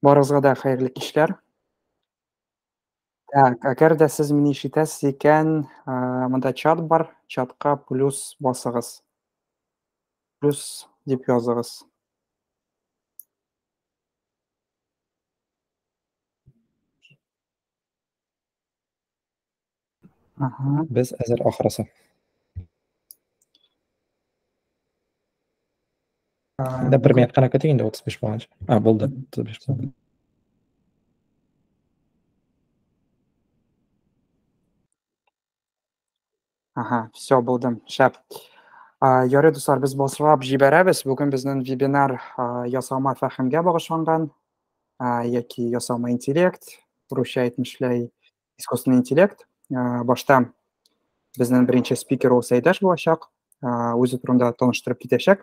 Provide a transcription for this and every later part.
Барыгызга да хәерле кичләр. Так, әгәр дә сез мине ишетәсез икән, монда чат бар, чатка плюс басыгыз. Плюс дип языгыз. Ага. Без әзер ахрысы. Да бер минут кына көтик инде 35 булганчы. А, булды. 35 булды. Ага, все, булды. Шәп. Ярый, дуслар, без башлап җибәрәбез. Бүген безнең вебинар ясалма фәһемгә багышланган, яки ясалма интеллект, русча әйтмешләй, искусственный интеллект. Башта безнең беренче спикер ул Сәйдәш булачак, үзе турында таныштырып китәчәк.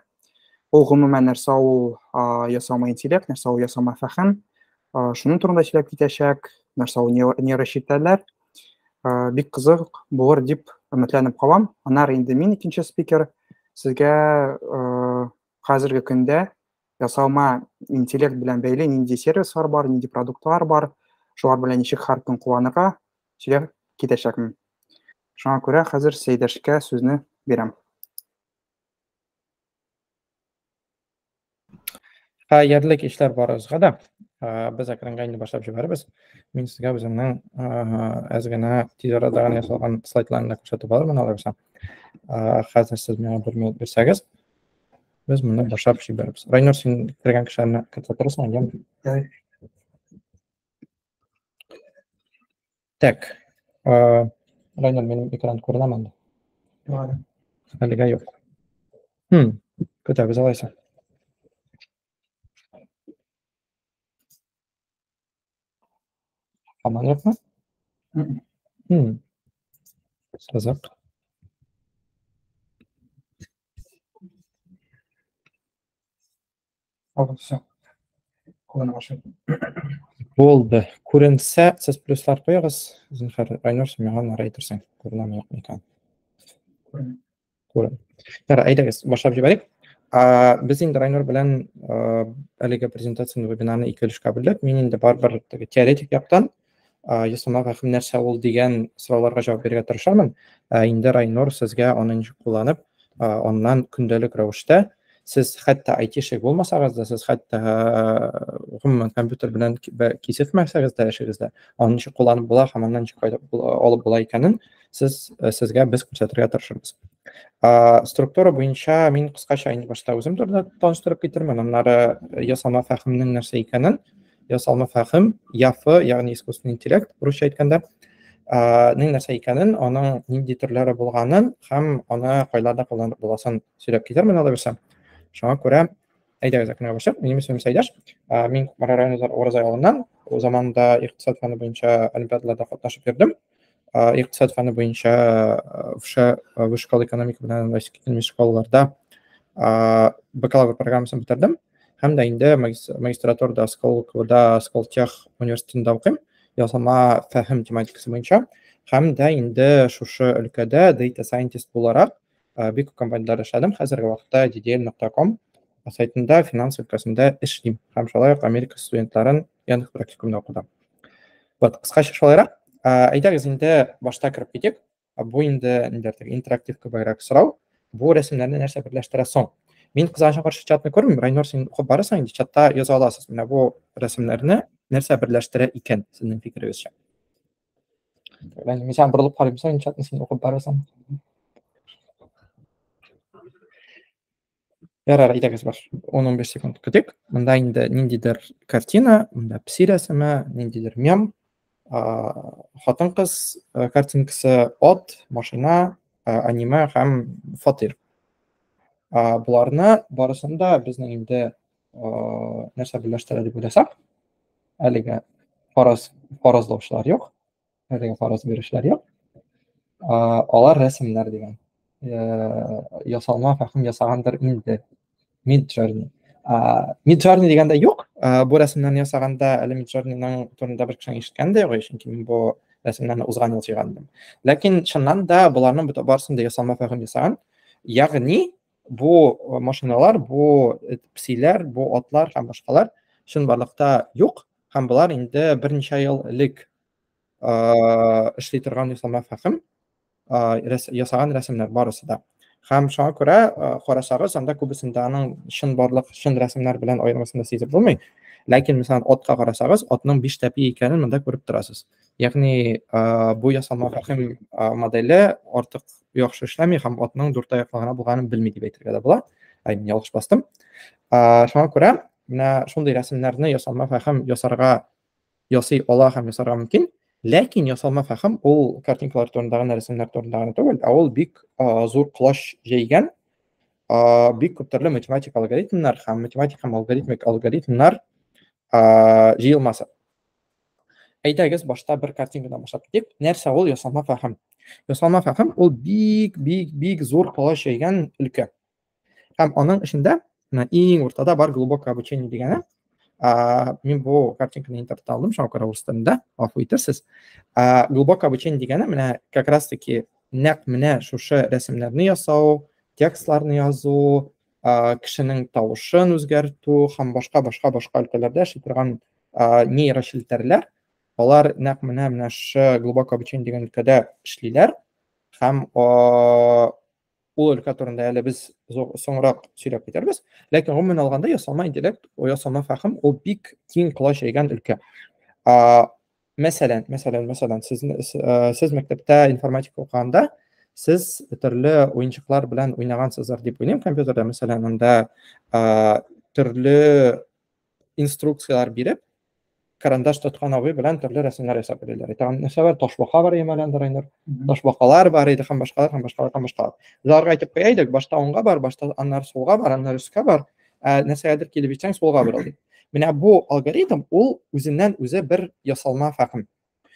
Ул гомумән нәрсә ул ясалма интеллект, нәрсә ул ясалма фәһем, шуның турында сөйләп китәчәк, нәрсә ул нейрочелтәрләр. Бик кызык булыр дип өметләнеп калам. Аннары инде мин икенче спикер сезгә хәзерге көндә ясалма интеллект белән бәйле нинди сервислар бар, нинди продуктлар бар, шулар белән ничек һәр көн кулланырга сөйләп китәчәкмен. Шуңа күрә хәзер Сәйдәшкә сүзне бирәм. Хәерле кичләр барыгызга да. Без экранга инде башлап җибәрәбез. Мин сезгә үземнең әз генә тиз арада гына ясалган слайдларны күрсәтеп алырмын алайса. Хәзер сез миңа бер минут бирсәгез, без моны башлап җибәрәбез. Райнур, син кергән кешеләрне көтеп торасың, әйеме? Так. Райнур, минем экран күренәме анда? Юк. Әлегә юк. Көтәбез алайса. Һаман юкмы? Сызык. Все. Күренә башлады. Булды. Күренсә, сез плюслар куегыз. Зинһар, Райнур, син миңа нары әйтерсең. Күренәме юкмы икән? Күренә. Күренә. Ярар, әйдәгез, башлап җибәрик. Без инде Райнур белән әлеге презентацияне, вебинарны ике өлешкә бүлдек. Мин инде барыбер теге теоретик яктан ясалма фәһем нәрсә ул дигән сорауларга җавап бирергә тырышармын. Инде Райнур сезгә аны ничек кулланып, аннан көндәлек рәвештә сез хәтта айтишник булмасагыз да, сез хәтта гомумән компьютер белән кисешмәсәгез дә эшегездә, аны ничек кулланып була һәм аннан ничек файда алып була икәнен сез сезгә без күрсәтергә тырышырбыз. Структура буенча мин кыскача инде башта үзем турында таныштырып китермен, аннары ясалма фәһемнең нәрсә икәнен, ясалма фәһем, ЯФ, ягъни искусственный интеллект, русча әйткәндә, нең нәрсә икәнен, аның нинди төрләре булганын һәм аны кайларда кулланып буласын сөйләп китермен алай булса. Шуңа күрә әйдәгез әкренләп башлыйк. Минем исемем Сәйдәш. Мин Кукмара районы Уразай авылыннан. Ул заманда икътисад фәне буенча олимпиадаларда катнашып йөрдем. Икътисад фәне буенча высшая школа экономика белән илми школаларда бакалавр программасын бетердем. Һәм дә инде магистратурада Сколковода, Сколтех университетында укыйм. Ясалма фәһем тематикасы буенча. Һәм дә инде шушы өлкәдә data scientist буларак бик күп компанияләрдә эшләдем. Хәзерге вакытта ddl.com сайтында финанс өлкәсендә эшлим. Һәм шулай ук Америка студентларын Яндекс практикумда укытам. Вот, кыскача шулайрак. Әйдәгез инде башта кереп китик. Бу инде ниндидер интерактив кебегрәк сорау. Бу рәсемнәрне нәрсә берләштерә соң? Мин кызганычка каршы чатны күрмим. Райнур, син укып барасың инде, чатта яза аласыз. Менә бу рәсемнәрне нәрсә берләштерә икән, сезнең фикерегезчә? Мин сиңа борылып карыйм, син чатны син укып барасың. Ярар, әйдәгез баш. 10-15 секунд көтик. Монда инде ниндидер картина, монда песи рәсеме, ниндидер мем, хатын-кыз картинкасы, ат, машина, аниме һәм фатир. Буларны барысын да безнең инде нәрсә берләштерә дип уйласак, әлегә фаразлаучылар юк, әлегә фараз бирүчеләр юк. Алар рәсемнәр дигән. Ясалма фәһем ясагандыр инде. Midjourney. Midjourney дигәндә юк. Бу рәсемнәрне ясаганда әле Midjourney-ның турында бер кешенең ишеткәне дә юк, чөнки мин бу рәсемнәрне узган ел җыйган идем. Ләкин чыннан да боларның бөтен барысын да ясалма фәһем ясаган. Ягъни бу машиналар, бу песиләр, бу атлар һәм башкалар чынбарлыкта юк, һәм болар инде берничә ел элек эшли торган ясалма фәһем ясаган рәсемнәр барысы да. Һәм шуңа күрә карасагыз, анда күбесендә аның чынбарлык, чын рәсемнәр белән аермасын да сизеп булмый. Ләкин, мәсәлән, атка карасагыз, атның биш тәпи икәнен монда күреп торасыз. Ягъни, бу ясалма фәһем моделе артык яхшы эшләми һәм атның дүрт аяклы гына булганын белми дип әйтергә дә була. Ай, мин ялгыш бастым. Шуңа күрә менә шундый рәсемнәрне ясалма фәһем ясарга ясый ала һәм ясарга мөмкин. Ләкин ясалма фәһем ул картинкалар турында гына, рәсемнәр турында гына түгел, ә ул бик зур колач җәйгән, бик күп төрле математик алгоритмнар һәм математик һәм алгоритмик алгоритмнар җыелмасы. Әйдәгез, башта бер картинкадан башлап китик. Нәрсә ул ясалма фәһем? Ясалма фәһем ул бик, бик, бик зур колач җәйгән өлкә. Һәм аның эчендә менә иң уртада бар глубокое обучение дигәне. Мин бу картинканы интернеттан алдым, шуңа күрә урыс телендә, гафу итерсез. Глубокое обучение дигәне менә как раз таки нәкъ менә шушы рәсемнәрне ясау, текстларны язу, кешенең тавышын үзгәртү һәм башка башка башка өлкәләрдә эшли торган нейрочелтәрләр, алар нәкъ менә менә шушы глубокое обучение дигән өлкәдә эшлиләр һәм ул өлкә турында әле без соңрак сөйләп китәрбез. Ләкин гомумән алганда ясалма интеллект, ясалма фәһем ул бик киң колач җәйгән өлкә. Мәсәлән, мәсәлән, мәсәлән, сез, сез мәктәптә информатика укыганда сез төрле уенчыклар белән уйнагансыздыр дип уйлыйм компьютерда. Мәсәлән, анда төрле инструкцияләр биреп, карандаш тоткан абый белән төрле рәсемнәр ясап бирәләр. Тагын нәрсә бар? Ташбака бар иде әле Райнур. Ташбакалар бар иде һәм башкалар, һәм башкалар, һәм башкалар. Без аларга әйтеп куя идек, башта уңга бар, башта аннары сулга бар, аннары өскә бар. Ә нәрсәгәдер килеп җитсәң, сулга борыл дип. Менә бу алгоритм ул үзеннән үзе бер ясалма фәһем.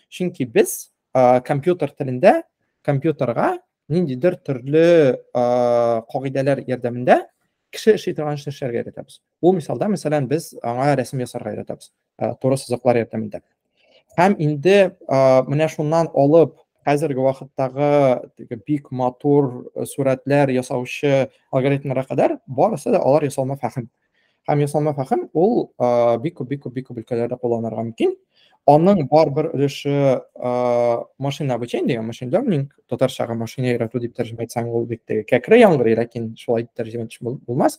Чөнки без компьютер телендә компьютерга ниндидер төрле кагыйдәләр ярдәмендә кеше эшли торган эшне эшләргә өйрәтәбез. Ул мисалда, мәсәлән, без аңа рәсем ясарга өйрәтәбез, туры сызыклар ярдәмендә. Һәм инде менә шуннан алып хәзерге вакыттагы теге бик матур сурәтләр ясаучы алгоритмнарга кадәр барысы да алар ясалма фәһем. Һәм ясалма фәһем ул бик күп, бик күп, бик күп өлкәләрдә кулланырга мөмкин. Аның бар бер өлеше машина обучение дигән machine learning, татарчага машина өйрәтү дип тәрҗемә итсәң, ул бик теге кәкре яңгырый, ләкин шулай дип тәрҗемә итеш булмас.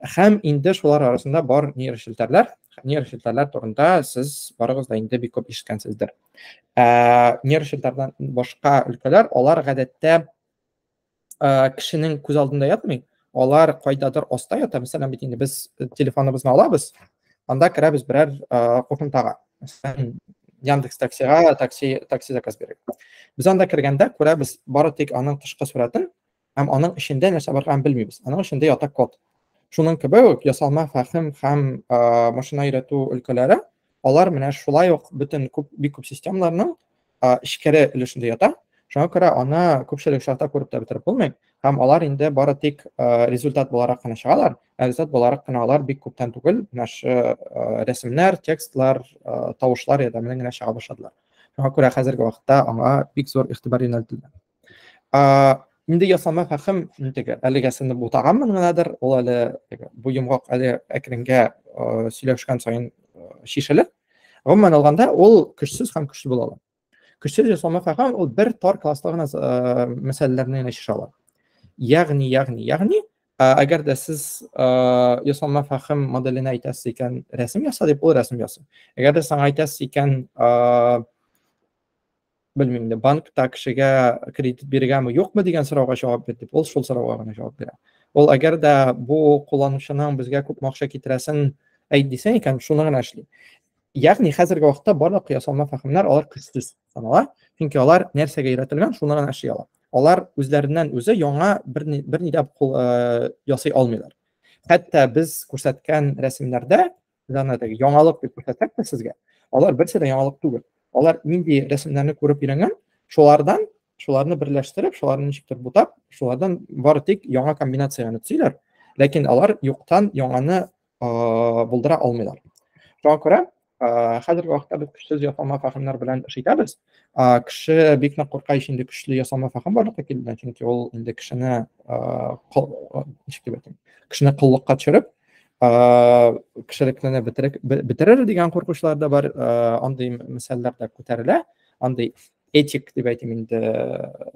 Һәм инде шулар арасында бар нейрочелтәрләр. Нейрочелтәрләр турында сез барыгыз да инде бик күп ишеткәнсездер. Нейрочелтәрдән башка өлкәләр, алар гадәттә кешенең күз алдында ятмый, алар кайдадыр аста ята. Мәсәлән, бит инде без телефоныбызны алабыз, анда керәбез берәр кушымтага. Мәсәлән, Яндекс таксига такси такси заказ бирик. Без анда кергәндә күрәбез бары тик аның тышкы сурәтен һәм аның эчендә нәрсә барганын белмибез. Аның эчендә ята код. Шуның кебек үк ясалма фәһем һәм машина өйрәтү өлкәләре, алар менә шулай ук бөтен күп бик күп системаларның эчкәре өлешендә ята. Шуңа күрә аны күпчелек очракта күреп тә бетереп булмый. Һәм алар инде бары тик результат буларак кына чыгалар. Ә результат буларак кына алар бик күптән түгел менә шу рәсемнәр, текстлар, тавышлар ярдәмендә генә чыга башладылар. Шуңа күрә хәзерге вакытта аңа бик зур игътибар юнәлтелде. Инде ясалма фәһем теге әлегә сынып бутаганмын гынадыр, ул әле бу йомгак әле әкренгә сөйләшкән саен чишелер. Гомумән алганда, ул көчсез һәм көчле була ала. Көчсез ясалма фәһем ул бер тар класста гына мәсьәләләрне генә чишә ала. Ягъни, ягъни, ягъни, әгәр дә сез ясалма фәһем моделенә әйтәсез икән, рәсем яса дип, ул рәсем ясый. Әгәр дә сез аңа әйтәсез икән, белмим инде, банкта кешегә кредит биргәнме, юкмы дигән сорауга җавап бир дип, ул шул сорауга гына җавап бирә. Ул әгәр дә бу кулланучының безгә күпме акча китерәсен әйт дисәң икән, шуны гына эшли. Ягъни хәзерге вакытта барлык ясалма фәһемнәр алар көчсез санала, чөнки алар нәрсәгә өйрәтелгән, шуны гына эшли ала. Алар үзләреннән үзе яңа бер ни дә ясый алмыйлар. Хәтта без күрсәткән рәсемнәрдә, без аны теге яңалык дип күрсәтсәк тә сезгә, алар берсе дә яңалык түгел. Алар нинди рәсемнәрне күреп өйрәнгән, шулардан, шуларны берләштереп, шуларны ничектер бутап, шулардан бары тик яңа комбинацияне төзиләр. Ләкин алар юктан яңаны булдыра алмыйлар. Шуңа күрә хәзерге вакытта без көчсез ясалма фәһемнәр белән эш итәбез. Кеше бик нык курка ич инде көчле ясалма фәһем барлыкка килүдән, чөнки ул инде кешене, ничек дип әйтим, кешене коллыкка төшереп, Кешелекне бетерер дигән куркучлар да бар, андый мәсьәләләр дә күтәрелә, андый этик дип әйтим инде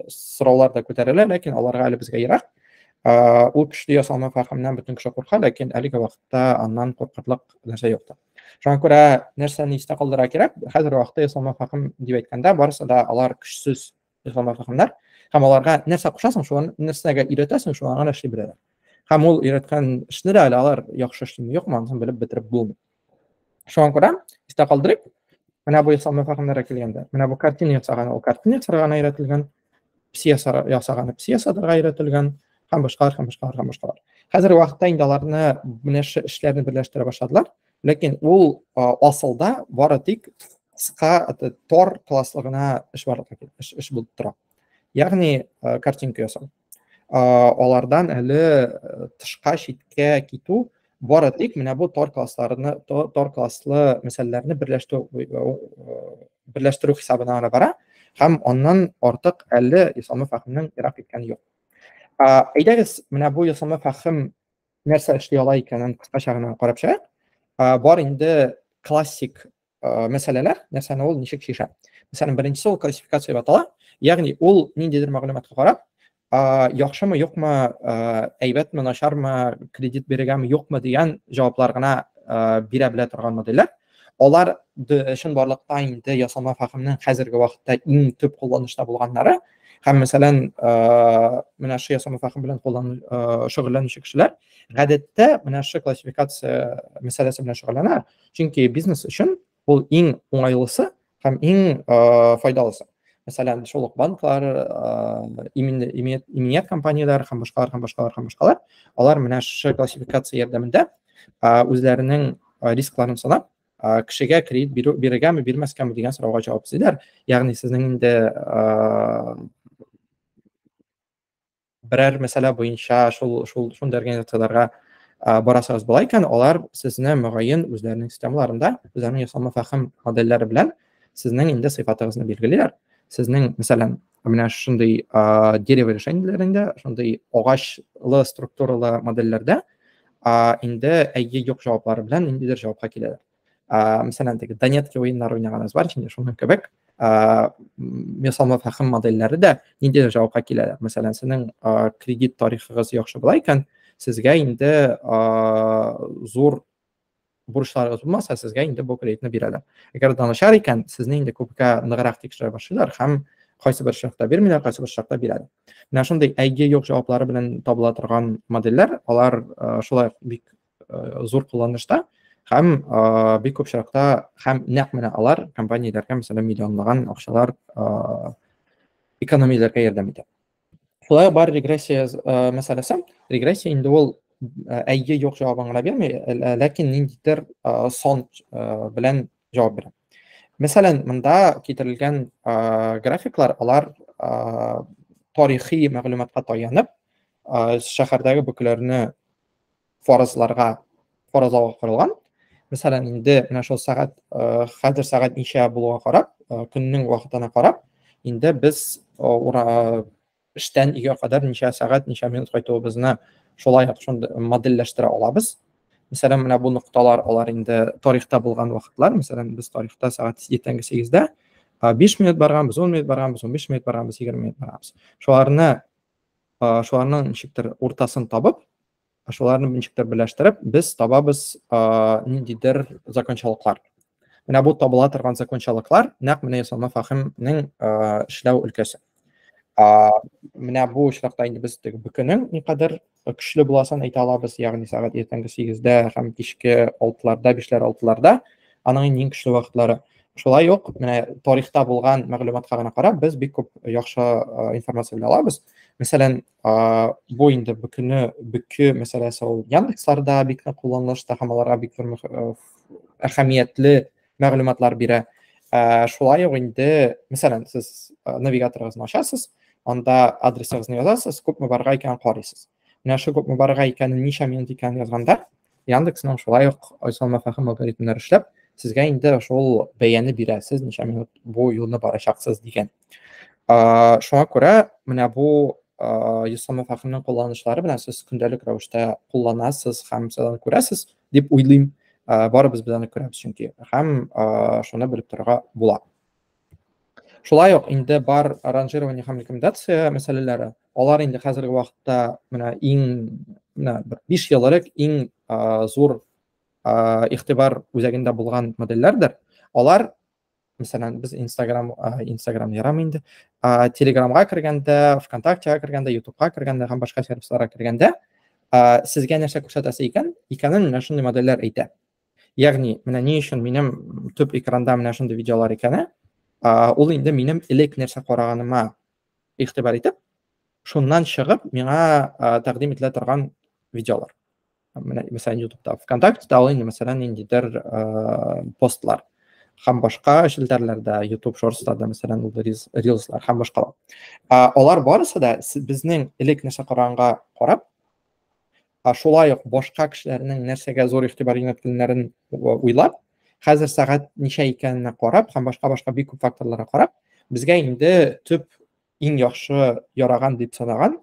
сораулар да күтәрелә, ләкин аларга әле безгә ерак. Ул көчле ясалма фәһемнән бөтен кеше курка, ләкин әлеге вакытта аннан куркырлык нәрсә юк та. Шуңа күрә нәрсәне истә калдырырга кирәк? Хәзерге вакытта ясалма фәһем дип әйткәндә, барысы да алар көчсез ясалма фәһемнәр һәм аларга нәрсә кушасың, шуны нәрсәгә өйрәтәсең, шуңа гына эшли беләләр. Һәм ул өйрәткән эшне дә әле алар яхшы эшлиме, юкмы, анысын белеп бетереп булмый. Шуңа күрә истә калдырыйк, менә бу ясалма фәһемнәргә килгәндә, менә бу картина ясаган, ул картина ясарга гына өйрәтелгән, песи ясаганы песи ясатырга өйрәтелгән һәм башкалар, һәм башкалар, һәм башкалар. Хәзерге вакытта инде аларны менә шу эшләрне берләштерә башладылар, ләкин ул асылда бары тик кыска, тар класслы гына эш барлыкка килә, эш булып тора. Ягъни картинка ясау. Алардан әле тышка, читкә китү бары тик менә бу тар классларны, тар класслы мәсьәләләрне берләштерү хисабына гына бара һәм аннан артык әле ясалма фәһемнең ерак киткәне юк. Әйдәгез, менә бу ясалма фәһем нәрсә эшли ала икәнен кыскача гына карап чыгыйк. Бар инде классик мәсьәләләр, нәрсәне ул ничек чишә. Мәсәлән, беренчесе ул классификация дип атала, ягъни ул ниндидер мәгълүматка карап, яхшымы, юкмы, әйбәтме, начармы, кредит бирергәме, юкмы дигән җаваплар гына бирә белә торган модельләр. Алар чынбарлыкта инде ясалма фәһемнең хәзерге вакытта иң төп кулланышта булганнары. Һәм, мәсәлән, менә шу ясалма фәһем белән шөгыльләнүче кешеләр гадәттә менә шу классификация мәсьәләсе белән шөгыльләнә, чөнки бизнес өчен ул иң уңайлысы һәм иң файдалысы. Мәсәлән, шул ук банклар, иминият компанияләре һәм башкалар, һәм башкалар, һәм башкалар, алар менә шу классификация ярдәмендә үзләренең рискларын санап, кешегә кредит бирү бирергәме, бирмәскәме дигән сорауга җавап эзлиләр. Ягъни сезнең инде берәр мәсьәлә буенча шул шул шундый организацияләргә барасыгыз була икән, алар сезне мөгаен үзләренең системаларында, үзләренең ясалма фәһем модельләре белән сезнең инде сыйфатыгызны билгелиләр. Сезнең, мәсәлән, менә шундый дерево решениеләрендә, шундый агачлы структуралы модельләрдә инде әйе юк җаваплары белән ниндидер җавапка киләләр. Мәсәлән, теге Донетки уеннары уйнаганыгыз бар, инде шуның кебек ясалма фәһем модельләре дә ниндидер җавапка киләләр. Мәсәлән, сезнең кредит тарихыгыз яхшы була икән, сезгә инде зур бурычларыгыз булмаса, сезгә инде бу кредитны бирәләр. Әгәр дә начар икән, сезне инде күпкә ныграк тикшерә башлыйлар һәм кайсы бер очракта бирмиләр, кайсы бер очракта бирәләр. Менә шундый әйе юк җаваплары белән табыла торган модельләр, алар шулай ук бик зур кулланышта һәм бик күп очракта һәм нәкъ менә алар компанияләргә, мәсәлән, миллионлаган акчалар экономияләргә ярдәм итә. Шулай ук бар регрессия мәсьәләсе. Регрессия инде ул әйе юк җавабын гына бирми, ләкин ниндидер сан белән җавап бирә. Мәсәлән, монда китерелгән графиклар, алар тарихи мәгълүматка таянып, шәһәрдәге бөкеләрне фаразларга, фаразлауга корылган. Мәсәлән, инде менә шул сәгать, хәзер сәгать ничә булуга карап, көннең вакытына карап, инде без эштән өйгә кадәр ничә сәгать, ничә минут кайтуыбызны шулай ук шундый модельләштерә алабыз. Мәсәлән, менә бу нокталар, алар инде тарихта булган вакытлар. Мәсәлән, без тарихта сәгать иртәнге 8-дә 5 минут барганбыз, 10 минут барганбыз, 15 минут барганбыз, 20 минут барганбыз. Шуларны, шуларның ничектер уртасын табып, шуларны ничектер берләштереп, без табабыз ниндидер закончалыклар. Менә бу табыла торган закончалыклар нәкъ менә ясалма фәһемнең эшләү өлкәсе. Менә бу очракта инде без теге бөкенең никадәр көчле буласын әйтә алабыз, ягъни сәгать иртәнге 8-дә һәм кичке 6-ларда, 5-ләр 6-ларда аның иң көчле вакытлары. Шулай ук менә тарихта булган мәгълүматка гына карап, без бик күп яхшы информация белә алабыз. Мәсәлән, бу инде бөкене, бөке мәсьәләсе ул Яндексларда бик нык кулланылышта һәм аларга бик зур әһәмиятле мәгълүматлар бирә. Шулай ук инде, мәсәлән, сез навигаторыгызны ачасыз, анда адресыгызны язасыз, күпме барга икәнен карыйсыз. Менә шу күпме барга икәнен, ничә минут икәнен язганда, Яндексның шулай ук ясалма фәһем алгоритмнары эшләп, сезгә инде шул бәяне бирә, сез ничә минут бу юлны барачаксыз дигән. Шуңа күрә менә бу ясалма фәһемнең кулланышлары белән сез көндәлек рәвештә кулланасыз һәм сез аны күрәсез дип уйлыйм. Барыбыз без аны күрәбез чөнки һәм шуны белеп торырга була. Шулай ук инде бар ранжирование һәм рекомендация мәсьәләләре. Алар инде хәзерге вакытта менә иң менә бер 5 ел элек иң зур игътибар үзәгендә булган модельләрдер. Алар, мәсәлән, без Instagram, Instagram ярамый инде, Telegramга кергәндә, ВКонтактега кергәндә, YouTubeга кергәндә һәм башка сервисларга кергәндә, сезгә нәрсә күрсәтәсе икән, икәнен менә шундый модельләр әйтә. Ягъни, менә ни өчен минем төп экранда менә шундый видеолар икәне, ул инде минем элек нәрсә караганыма игътибар итеп, шуннан чыгып миңа тәкъдим ителә торган видеолар. Менә, мәсәлән, YouTube'та, ВКонтактеда ул инде, мәсәлән, ниндидер постлар һәм башка челтәрләрдә, YouTube Shorts'ларда, мәсәлән, ул Reels'лар һәм башкалар. Алар барысы да безнең элек нәрсә караганга карап, шулай ук башка кешеләрнең нәрсәгә зур игътибар юнәлткәннәрен уйлап, хәзер сәгать ничә икәненә карап һәм башка-башка бик күп факторларга карап, безгә инде төп иң яхшы яраган дип санаган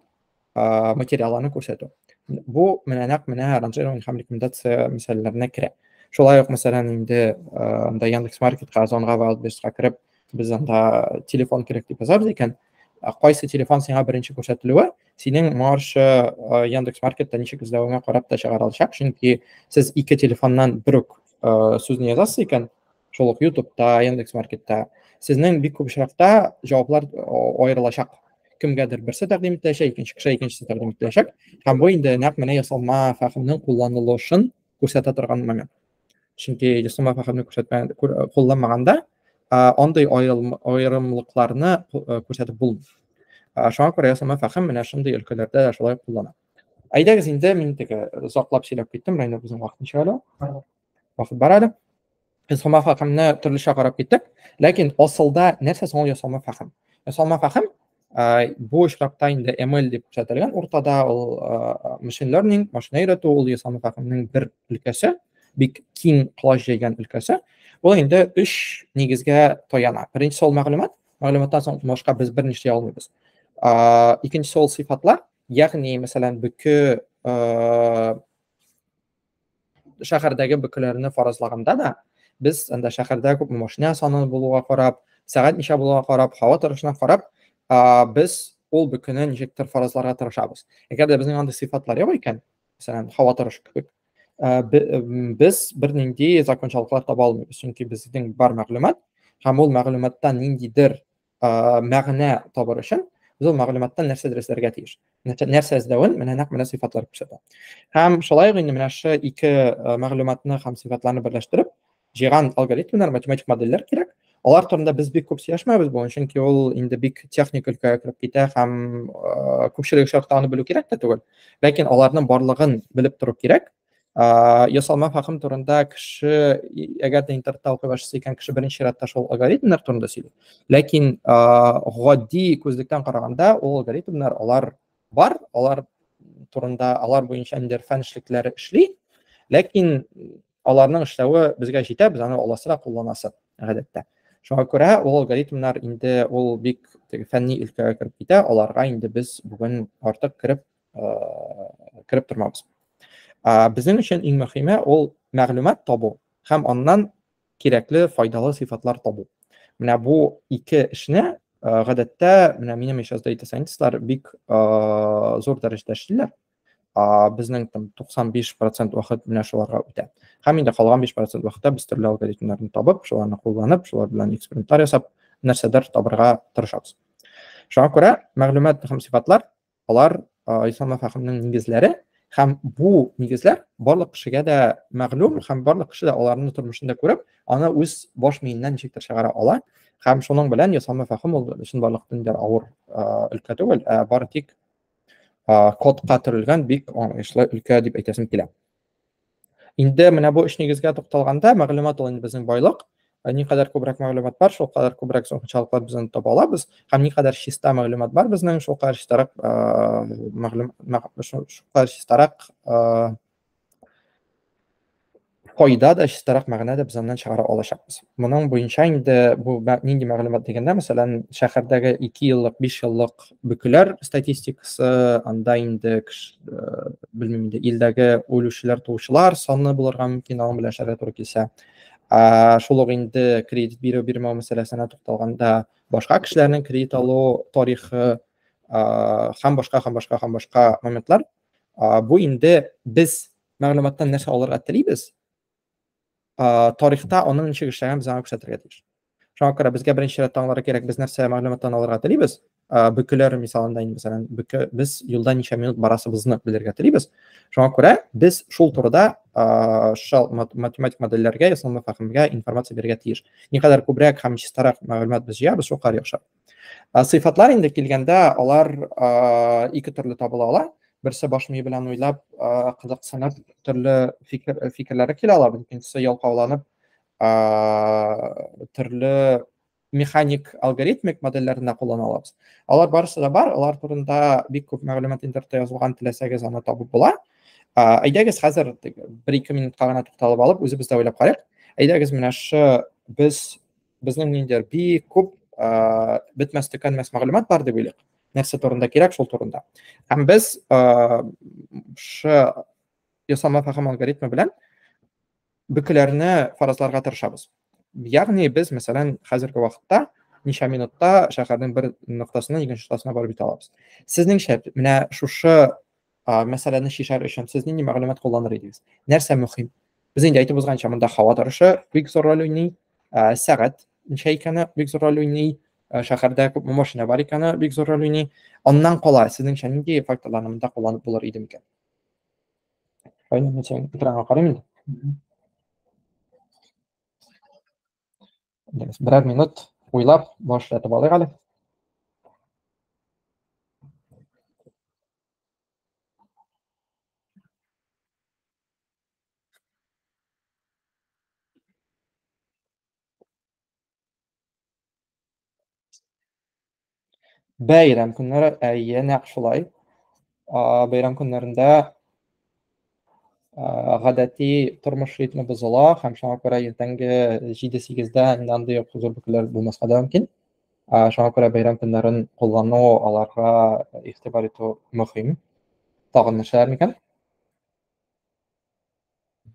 материалларны күрсәтү. Бу менә нәкъ менә ранжирование һәм рекомендация мәсьәләләренә керә. Шулай ук, мәсәлән, инде анда Яндекс Маркетка, Озонга, Wildberries'ка кереп, без анда телефон кирәк дип язабыз икән, кайсы телефон сиңа беренче күрсәтелүе, синең моңарчы Яндекс Маркетта ничек эзләвеңә карап та чыгара алачак, чөнки сез ике телефоннан бер үк сүзне язасыз икән, шул ук YouTube'та, Яндекс Маркетта, сезнең бик күп очракта җаваплар аерылачак. Кемгәдер берсе тәкъдим ителәчәк, икенче кеше икенчесе тәкъдим ителәчәк. Һәм бу инде нәкъ менә ясалма фәһемнең кулланылышын күрсәтә торган момент. Чөнки ясалма фәһемне күрсәтмә кулланмаганда, андый аерымлыкларны күрсәтеп булмый. Шуңа күрә ясалма фәһем менә шундый өлкәләрдә дә шулай куллана. Әйдәгез инде, мин теге озаклап сөйләп киттем, Райнур, безнең вакыт ничек әле? Вакыт бар әле. Ясалма фәһемне төрлечә карап киттек, ләкин асылда нәрсә соң ул ясалма фәһем? Ясалма фәһем бу очракта инде ML дип күрсәтелгән уртада ул machine learning, машина өйрәтү, ул ясалма фәһемнең бер өлкәсе, бик киң колач җәйгән өлкәсе. Ул инде өч нигезгә таяна. Беренчесе ул мәгълүмат. Мәгълүматтан соң башка без берни эшли алмыйбыз. Икенчесе ул сыйфатлар, ягъни, мәсәлән, бөке шәһәрдәге бөкеләрне фаразлаганда да без анда шәһәрдә күпме машина саны булуга карап, сәгать ничә булуга карап, һава торышына карап, без ул бөкене ничектер фаразларга тырышабыз. Әгәр дә безнең андый сыйфатлар юк икән, мәсәлән, һава торышы кебек, без бернинди закончалыклар таба алмыйбыз, чөнки безнең бар мәгълүмат һәм ул мәгълүматтан ниндидер мәгънә табыр өчен без ул мәгълүматтан нәрсәдер эзләргә тиеш. Нәрсә эзләвен менә нәкъ менә сыйфатлар күрсәтә. Һәм шулай ук инде менә шы ике мәгълүматны һәм сыйфатларны берләштереп җыйган алгоритмнар, математик модельләр кирәк. Алар турында без бик күп сөйләшмәбез бүген, чөнки ул инде бик техник өлкәгә кереп китә һәм күпчелек очракта аны белү кирәк тә түгел. Ләкин аларның барлыгын белеп тору кирәк. Ясалма фәһем турында кеше, әгәр дә интернетта укый башласа икән, кеше беренче чиратта шул алгоритмнар турында сөйли. Ләкин гади күзлектән караганда, ул алгоритмнар алар бар, алар турында, алар буенча ниндидер фән эшлеклеләре эшли, ләкин аларның эшләве безгә җитә, без аны аласы да кулланасы гадәттә. Шуңа күрә ул алгоритмнар инде ул бик теге фәнни өлкәгә кереп китә, аларга инде без бүген артык кереп тормабыз. Безнең өчен иң мөһиме ул мәгълүмат табу һәм аннан кирәкле, файдалы сыйфатлар табу. Менә бу ике эшне гадәттә менә минем ише data scientистлар бик зур дәрәҗәдә эшлиләр. Безнең там 95% вакыт менә шуларга үтә. Һәм инде калган 5% вакытта без төрле алгоритмнарны табып, шуларны кулланып, шулар белән экспериментлар ясап, нәрсәдер табырга тырышабыз. Шуңа күрә мәгълүмат һәм сыйфатлар алар ясалма фәһемнең нигезләре, һәм бу нигезләр барлык кешегә дә мәгълүм, һәм барлык кеше дә аларны тормышында күреп, аны үз баш миеннән ничектер чыгара ала. Һәм шуның белән ясалма фәһем ул чынбарлыкта ниндидер авыр өлкә түгел, ә бары тик кодка төрелгән бик аңлаешлы өлкә дип әйтәсем килә. Инде менә бу өч нигезгә тукталганда, мәгълүмат ул инде безнең байлык. Никадәр күбрәк мәгълүмат бар, шул кадәр күбрәк закончалыклар без аны таба алабыз. Һәм никадәр чиста мәгълүмат бар безнең, шул кадәр чистарак мәгълүмат, шул кадәр чистарак Файда да, чистарак мәгънә дә без аннан чыгара алачакбыз. Моның буенча инде бу нинди мәгълүмат дигәндә, мәсәлән, шәһәрдәге 2 еллык, 5 еллык бөкеләр статистикасы, анда инде белмим инде, илдәге үлүчеләр, туучылар саны булырга мөмкин, аның белән эшләргә туры килсә. Шул ук инде кредит бирү бирмәү мәсьәләсенә тукталганда, башка кешеләрнең кредит алу тарихы, һәм башка, һәм башка, һәм башка моментлар. Бу инде без мәгълүматтан нәрсә алырга телибез, тарихта аның ничек эшләгәнен без аңа күрсәтергә тиеш. Шуңа күрә безгә беренче рәттә аңларга кирәк, без нәрсә мәгълүматтан алырга телибез. Бөкеләр мисалында инде, мәсәлән, бөке, без юлда ничә минут барасыбызны белергә телибез. Шуңа күрә без шул турыда шул математик модельләргә, ясалма фәһемгә информация бирергә тиеш. Никадәр күбрәк һәм чистарак мәгълүмат без җыябыз, шулкадәр яхшы. Сыйфатлар инде килгәндә, алар ике төрле табыла ала. Берсе баш мие белән уйлап, кызыксынып, төрле фикерләре килә ала, икенчесе ялкауланып, төрле механик алгоритмик модельләрендә куллана алабыз. Алар барысы да бар, алар турында бик күп мәгълүмат интернетта язылган, теләсәгез аны табып була. Әйдәгез хәзер бер-ике минутка гына тукталып алып, үзебез дә уйлап карыйк. Әйдәгез менә шы без безнең ниндидер бик күп бетмәс төкәнмәс мәгълүмат бар дип уйлыйк. Нәрсә турында кирәк, шул турында. Һәм без шы ясалма фәһем алгоритмы белән бөкеләрне фаразларга тырышабыз. Ягъни без, мәсәлән, хәзерге вакытта ничә минутта шәһәрнең бер ноктасыннан икенче ноктасына барып җитә алабыз. Сезнеңчә, менә шушы мәсьәләне чишәр өчен сез нинди мәгълүмат кулланыр идегез? Нәрсә мөһим? Без инде әйтеп узганча, монда һава торышы бик зур роль уйный, сәгать ничә икәне бик зур роль уйный, шәһәрдә күпме машина бар икәне бик зур роль уйный. Аннан кала, сезнеңчә нинди факторларны монда кулланып булыр иде микән? Райнур, мин синең экранга карыйм инде. Берәр минут уйлап, баш эшләтеп алыйк әле. Бәйрәм көннәре, әйе, нәкъ шулай. Бәйрәм көннәрендә гадәти тормыш ритмы бозыла һәм шуңа күрә иртәнге 7-8-дә инде андый ук зур бөкеләр булмаска да мөмкин. Шуңа күрә бәйрәм көннәрен куллану, аларга игътибар итү мөһим. Тагын нәрсәләр микән?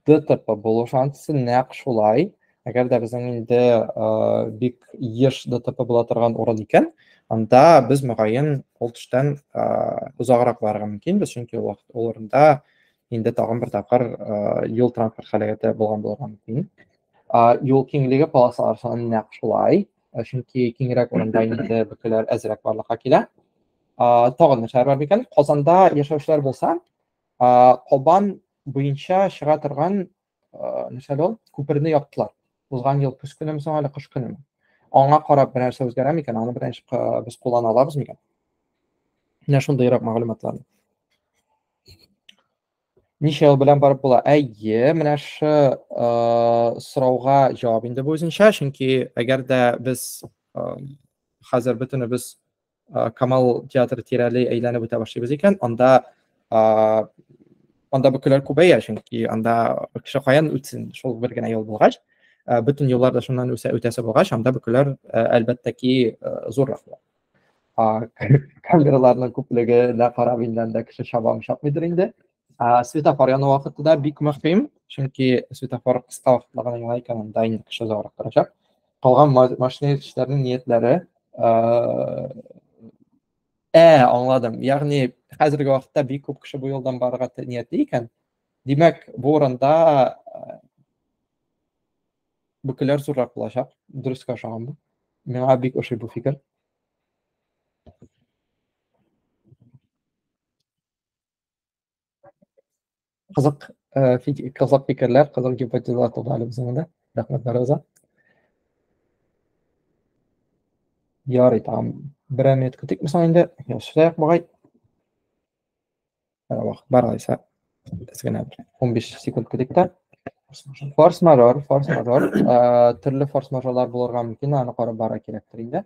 ДТП булу шансы нәкъ шулай. Әгәр дә безнең инде бик еш ДТП була торган урын икән, анда без мөгаен ул төштән озаграк барырга мөмкинбез, чөнки ул вакыт ул урында инде тагын бер тапкыр юл транспорт һәлакәте булган булырга мөмкин. Юл киңлеге, полосалар саны нәкъ шулай, чөнки киңрәк урында инде бөкеләр әзрәк барлыкка килә. Тагын нәрсәләр бар микән? Казанда яшәүчеләр булса, Кабан буенча чыга торган нәрсә ул? Күперне яптылар. Узган ел көз көнеме соң әле, кыш көнеме? Аңа карап бер нәрсә үзгәрә микән? Аны беренче без куллана алабыз микән? Менә шундыйрак мәгълүматларны. Ничә ел белән барып була? Әйе, менә шы сорауга җавап инде бу үзенчә, чөнки әгәр дә без хәзер бөтенебез Камал театры тирәли әйләнеп үтә башлыйбыз икән, анда бөкеләр күбәя, чөнки анда кеше каян үтсен, шул бер генә юл булгач, бөтен юллар да шуннан үсә үтәсе булгач, анда бөкеләр әлбәттә ки зуррак була. Камераларның күплегенә карап инде анда кеше чабамы чапмыйдыр инде. Светофор яну вакыты да бик мөһим, чөнки светофор кыска вакытлы гына яна икән, анда инде кеше озаграк торачак. Калган машина йөртүчеләрнең ниятләре аңладым. Ягъни хәзерге вакытта бик күп кеше бу юлдан барырга ниятли икән. Димәк, бу урында бөкеләр зуррак булачак. Дөрескә ошаган бу. Миңа бик ошый бу фикер. Кызык, кызык фикерләр, кызык гипотезалар туды әле безнең монда. Рәхмәт барыгызга. Ярый, тагын берәр минут көтик соң инде. Яшьрәк бугай. Вакыт бар алайса. Без генә 15 секунд көтик тә. Форс-мажор, форс-мажор. Төрле форс-мажорлар булырга мөмкин, аны карап барырга кирәктер инде.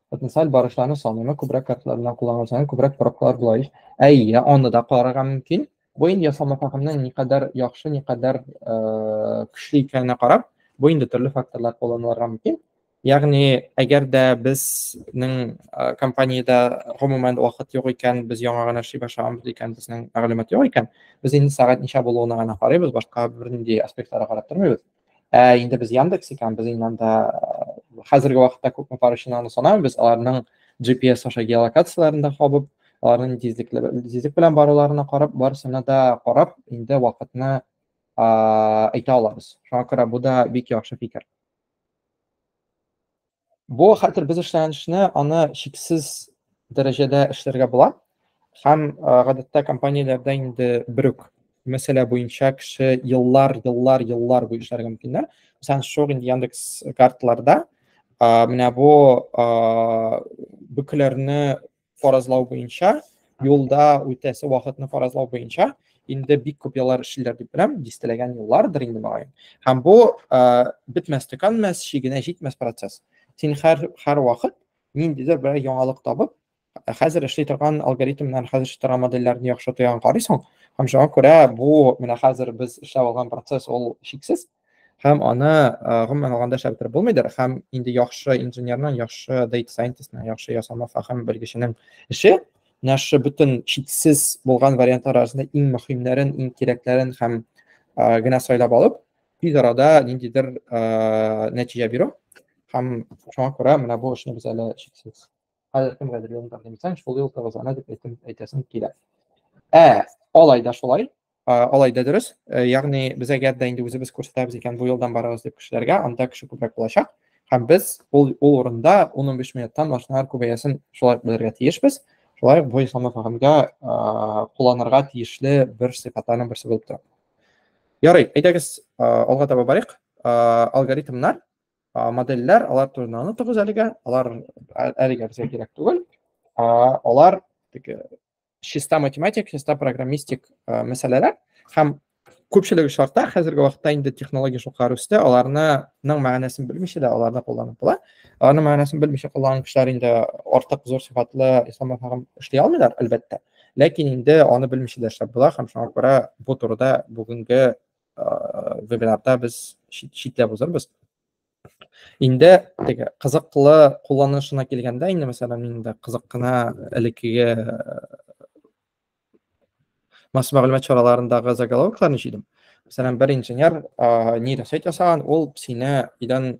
Потенциаль барышларны саныймы, күбрәк карталар белән кулланган саен күбрәк пробкалар була ич. Әйе, аны да карарга мөмкин. Бу инде ясалма фәһемнең никадәр яхшы, никадәр көчле икәненә карап, бу инде төрле факторлар кулланылырга мөмкин. Ягъни, әгәр дә безнең компаниядә гомумән вакыт юк икән, без яңа гына эшли башлаганбыз икән, безнең мәгълүмат юк икән, без инде сәгать ничә булуына гына карыйбыз, башка бернинди аспектларга карап тормыйбыз. Ә инде без Яндекс икән, без инде анда хәзерге вакытта күпме парочныйны санамыйбыз, аларның GPS аша геолокацияләрен дә кабып, аларның тизлек белән баруларына карап, барысына да карап, инде вакытны әйтә алабыз. Шуңа күрә бу да бик яхшы фикер. Бу хәтер без эшләгән эшне аны чиксез дәрәҗәдә эшләргә була. Һәм гадәттә компанияләрдә инде бер үк мәсьәлә буенча кеше еллар, еллар, еллар буе эшләргә мөмкиннәр. Мәсәлән, шул инде Яндекс карталарда менә бу бөкеләрне фаразлау буенча, юлда үтәсе вакытны фаразлау буенча инде бик күп еллар эшлиләр дип беләм, дистәләгән еллардыр инде мөгаен. Һәм бу бетмәс төкәнмәс, чигенә җитмәс процесс. Син һәр вакыт ниндидер бер яңалык табып, хәзер эшли торган алгоритмнар, хәзер эшли торган модельләрне яхшы тоягын карыйсың. Һәм шуңа күрә бу менә хәзер без эшләп алган процесс ул чиксез. Һәм аны гомумән алганда эшләп бетереп булмыйдыр. Һәм инде яхшы инженерның, яхшы data scientistның, яхшы ясалма фәһем белгеченең эше менә шушы бөтен чиксез булган вариантлар арасында иң мөһимнәрен, иң кирәкләрен һәм генә сайлап алып, тиз арада ниндидер нәтиҗә бирү. Һәм шуңа күрә менә бу эшне без әле чиксез. Хәзер кемгәдер юлын тәкъдим итсәң, шул юл тыгызлана дип әйтәсем килә. Ә алай да шулай, алай да дөрес. Ягъни без әгәр дә инде үзебез күрсәтәбез икән, бу юлдан барабыз дип кешеләргә, анда кеше күбрәк булачак. Һәм без ул урында 10-15 минуттан машиналар күбәясен шулай белергә тиешбез. Шулай ук бу ясалма фәһемгә кулланырга тиешле бер сыйфатларның берсе булып тора. Ярый, әйдәгез, алга таба барыйк. Алгоритмнар, модельләр, алар турында онытыгыз әлегә, алар әлегә безгә кирәк түгел. Алар теге чиста математик, чиста программистик мәсьәләләр һәм күпчелек очракта хәзерге вакытта инде технология шулкадәр үсте, аларның мәгънәсен белмичә дә аларны кулланып була. Аларның мәгънәсен белмичә кулланган кешеләр инде артык зур сыйфатлы ясалма фәһем эшли алмыйлар, әлбәттә. Ләкин инде аны белмичә дә эшләп була һәм шуңа күрә бу турыда бүгенге вебинарда без читләп узарбыз. Инде теге кызыклы кулланышына килгәндә, инде мәсәлән, мин дә кызык кына элеккеге масса мәгълүмат чараларындагы заголовокларны җыйдым. Мәсәлән, бер инженер нейросеть ясаган, ул сине өйдән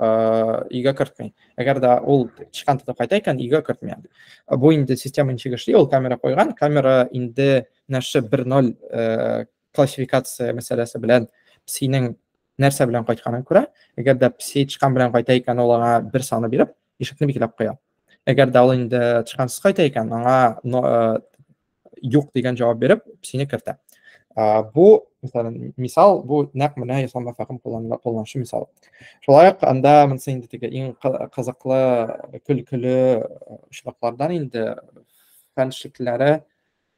өйгә кертми. Әгәр дә ул тычкан тотып кайта икән, өйгә кертми. Бу инде система ничек эшли, ул камера куйган, камера инде менә шушы 1.0 классификация мәсьәләсе белән псиның нәрсә белән кайтканын күрә. Әгәр дә пси тычкан белән кайта икән, ул аңа бер саны биреп, ишекне бикләп куя. Әгәр дә ул инде тычкансыз кайта икән, аңа юк дигән җавап биреп, псине кертә. Бу, мәсәлән, мисал, бу нәкъ менә ясалма фәһем кулланышы мисалы. Шулай ук анда монысы инде теге иң кызыклы, көлкеле очраклардан инде фән эшлеклеләре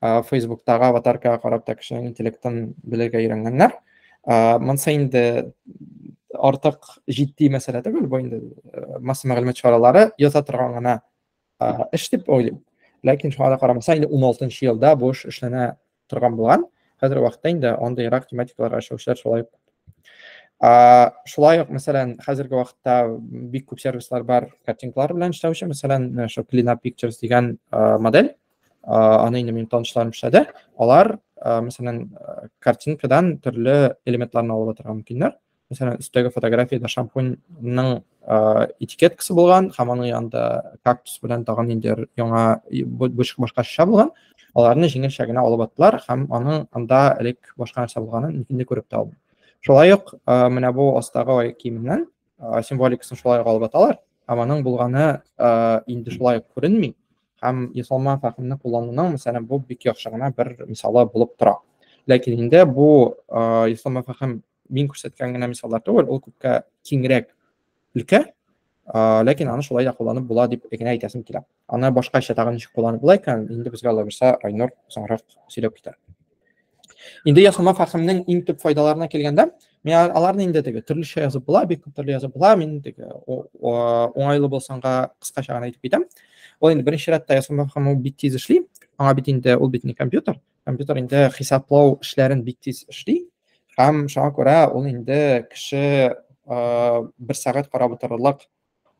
Фейсбуктагы аватаркага карап та кешенең интеллектын белергә өйрәнгәннәр. Монысы инде артык җитди мәсьәлә түгел, бу инде масса мәгълүмат чаралары яза торган гына эш дип уйлыйм. Ләкин шуңа да карамастан, инде 16 елда бу эш эшләнә торган булган. Хәзерге вакытта инде андыйрак тематикаларга эшләүчеләр шулай ук. Шулай ук, мәсәлән, хәзерге вакытта бик күп сервислар бар картинкалар белән эшләүче, мәсәлән, шул Clean Up Pictures дигән модель. Аны инде минем танышларым эшләде. Алар, мәсәлән, картинкадан төрле элементларны алып атырга мөмкиннәр. Мәсәлән, өстәге фотографиядә шампуньның этикеткасы булган һәм аның янында кактус белән тагын ниндидер яңа башка шешә булган. Аларны җиңелчә генә алып аттылар һәм аның анда элек башка нәрсә булганын инде күреп тә алдым. Шулай ук менә бу астагы аяк киеменнән символикасын шулай ук алып аталар, һәм аның булганы инде шулай ук күренми. Һәм ясалма фәһемне куллануның, мәсәлән, бу бик яхшы гына бер мисалы булып тора. Ләкин инде бу ясалма фәһем мин күрсәткән генә мисаллар түгел, ул күпкә киңрәк өлкә, ләкин аны шулай да кулланып була дип генә әйтәсем килә. Аны башкача тагын ничек кулланып була икән, инде безгә Алла бирсә, Айнур соңрак сөйләп китәр. Инде ясалма фәһемнең иң төп файдаларына килгәндә, Мин аларны инде теге төрлечә язып була, бик күп төрле язып була. Мин теге уңайлы булсынга кыскача гына әйтеп китәм. Ул инде беренче рәттә ясалма фәһем ул бик тиз эшли. Аңа бит инде ул бит не компьютер. Компьютер инде хисаплау эшләрен бик тиз эшли. Һәм шуңа күрә ул инде кеше бер сәгать карап утырырлык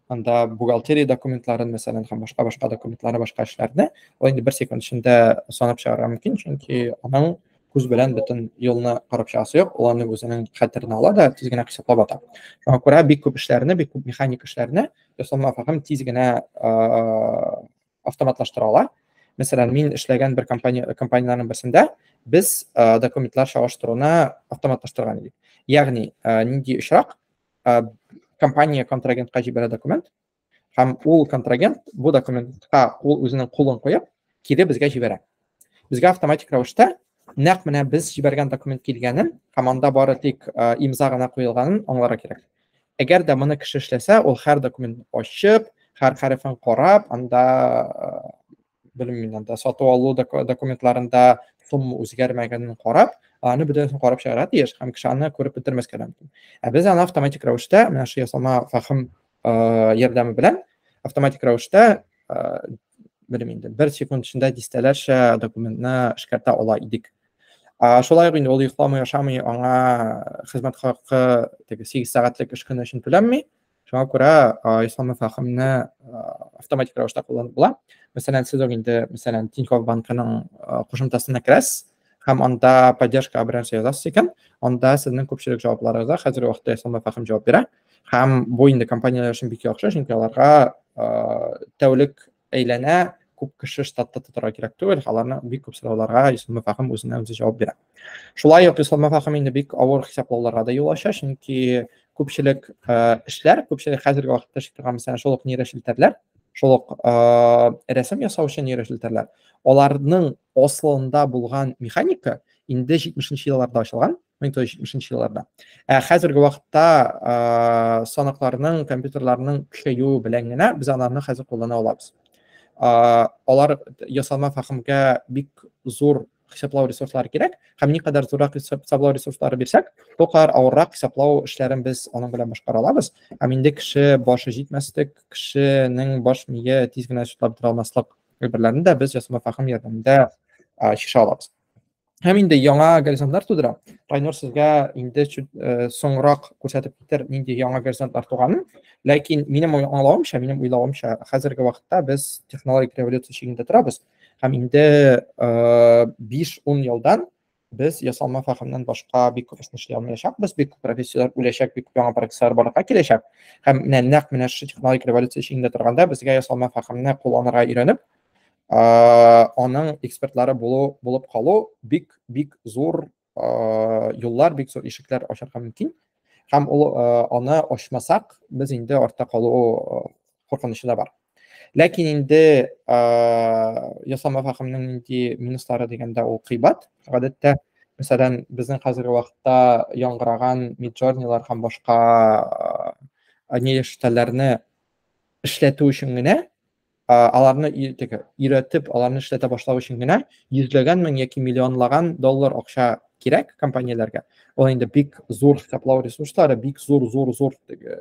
анда бухгалтерия документларын, мәсәлән, һәм башка-башка документларны, башка эшләрне ул инде бер секунд эчендә санап чыгарырга мөмкин, чөнки аның күз белән бөтен юлны карап чыгасы юк, ул аны үзенең хәтеренә ала да тиз генә хисаплап ата. Шуңа күрә бик күп эшләрне, бик күп механик эшләрне ясалма фәһем тиз генә автоматлаштыра ала. Мәсәлән, мин эшләгән бер компанияләрнең берсендә без документлар чагыштыруны автоматлаштырган идек. Ягъни, нинди очрак, компания контрагентка җибәрә документ, һәм ул контрагент бу документка ул үзенең кулын куеп, кире безгә җибәрә. Безгә автоматик рәвештә нәкъ менә без җибәргән документ килгәнен һәм анда бары тик имза гына куелганын аңларга кирәк. Әгәр дә моны кеше эшләсә, ул һәр документны ачып, һәр хәрефен карап, анда белмим, анда сату алу документларында сумма үзгәрмәгәнен карап, аны бөтенесен карап чыгарга тиеш һәм кеше аны күреп бетермәскә дә мөмкин. Ә без аны автоматик рәвештә, менә шул ясалма фәһем ярдәме белән автоматик рәвештә, белмим инде, бер секунд эчендә дистәләрчә документны эшкәртә ала идек. Шулай ук инде ул йокламый, ашамый, аңа хезмәт хакы теге 8 сәгатьлек эш көне өчен түләнми. Шуңа күрә ясалма фәһемне автоматик рәвештә кулланып була. Мәсәлән, сез инде, мәсәлән, Тинькофф банкының кушымтасына керәсез һәм анда поддержка бер нәрсә язасыз икән, анда сезнең күпчелек җавапларыгызга хәзерге вакытта ясалма фәһем җавап бирә. Һәм бу инде компанияләр өчен бик яхшы, чөнки аларга тәүлек әйләнә күп кеше штатта тотарга кирәк түгел, аларны бик күп сорауларга ясалма фәһем үзеннән үзе җавап бирә. Шулай ук ясалма фәһем инде бик авыр хисаплауларга да юл ача, чөнки күпчелек эшләр, күпчелек хәзерге вакытта эшли торган, мәсәлән, шул ук нейрочелтәрләр, шул ук рәсем ясаучы нейрочелтәрләр, аларның асылында булган механика инде 70 елларда ачылган, 1970 елларда. Ә хәзерге вакытта санакларның, компьютерларның көчәюе белән генә без аларны хәзер куллана алабыз. Алар ясалма фәһемгә бик зур хисаплау ресурслары кирәк, һәм никадәр зуррак хисаплау ресурслары бирсәк, шул кадәр авыррак хисаплау эшләрен без аның белән башкара алабыз. Һәм инде кеше башы җитмәслек, кешенең баш мие тиз генә чыдап тора алмаслык әйберләрне дә без ясалма фәһем ярдәмендә чишә алабыз. Һәм инде яңа горизонтлар тудыра. Райнур сезгә инде соңрак күрсәтеп китер, нинди яңа горизонтлар туганын. Ләкин минем аңлавымча, минем уйлавымча, хәзерге вакытта без технологик революция чигендә торабыз. Һәм инде 5-10 елдан без ясалма фәһемнән башка бик күп эшне эшли алмаячакбыз, бик күп профессияләр үләчәк, бик күп яңа профессияләр барлыкка киләчәк. Һәм менә нәкъ менә шушы технологик революция чигендә торганда безгә ясалма фәһемне кулланырга өйрәнеп, аның экспертлары булу булып калу бик бик зур юллар, бик зур ишекләр ачарга мөмкин. Һәм ул аны ачмасак, без инде артта калу куркынычы да бар. Ләкин инде ясалма фәһемнең нинди минуслары дигәндә, ул кыйбат. Гадәттә, мәсәлән, безнең хәзерге вакытта яңгыраган Midjourneyлар һәм башка нейрошелтәрләрне эшләтү өчен генә, аларны теге өйрәтеп, аларны эшләтә башлау өчен генә йөзләгән мең яки миллионлаган доллар акча кирәк компанияләргә. Ул инде бик зур хисаплау ресурслары, бик зур зур зур теге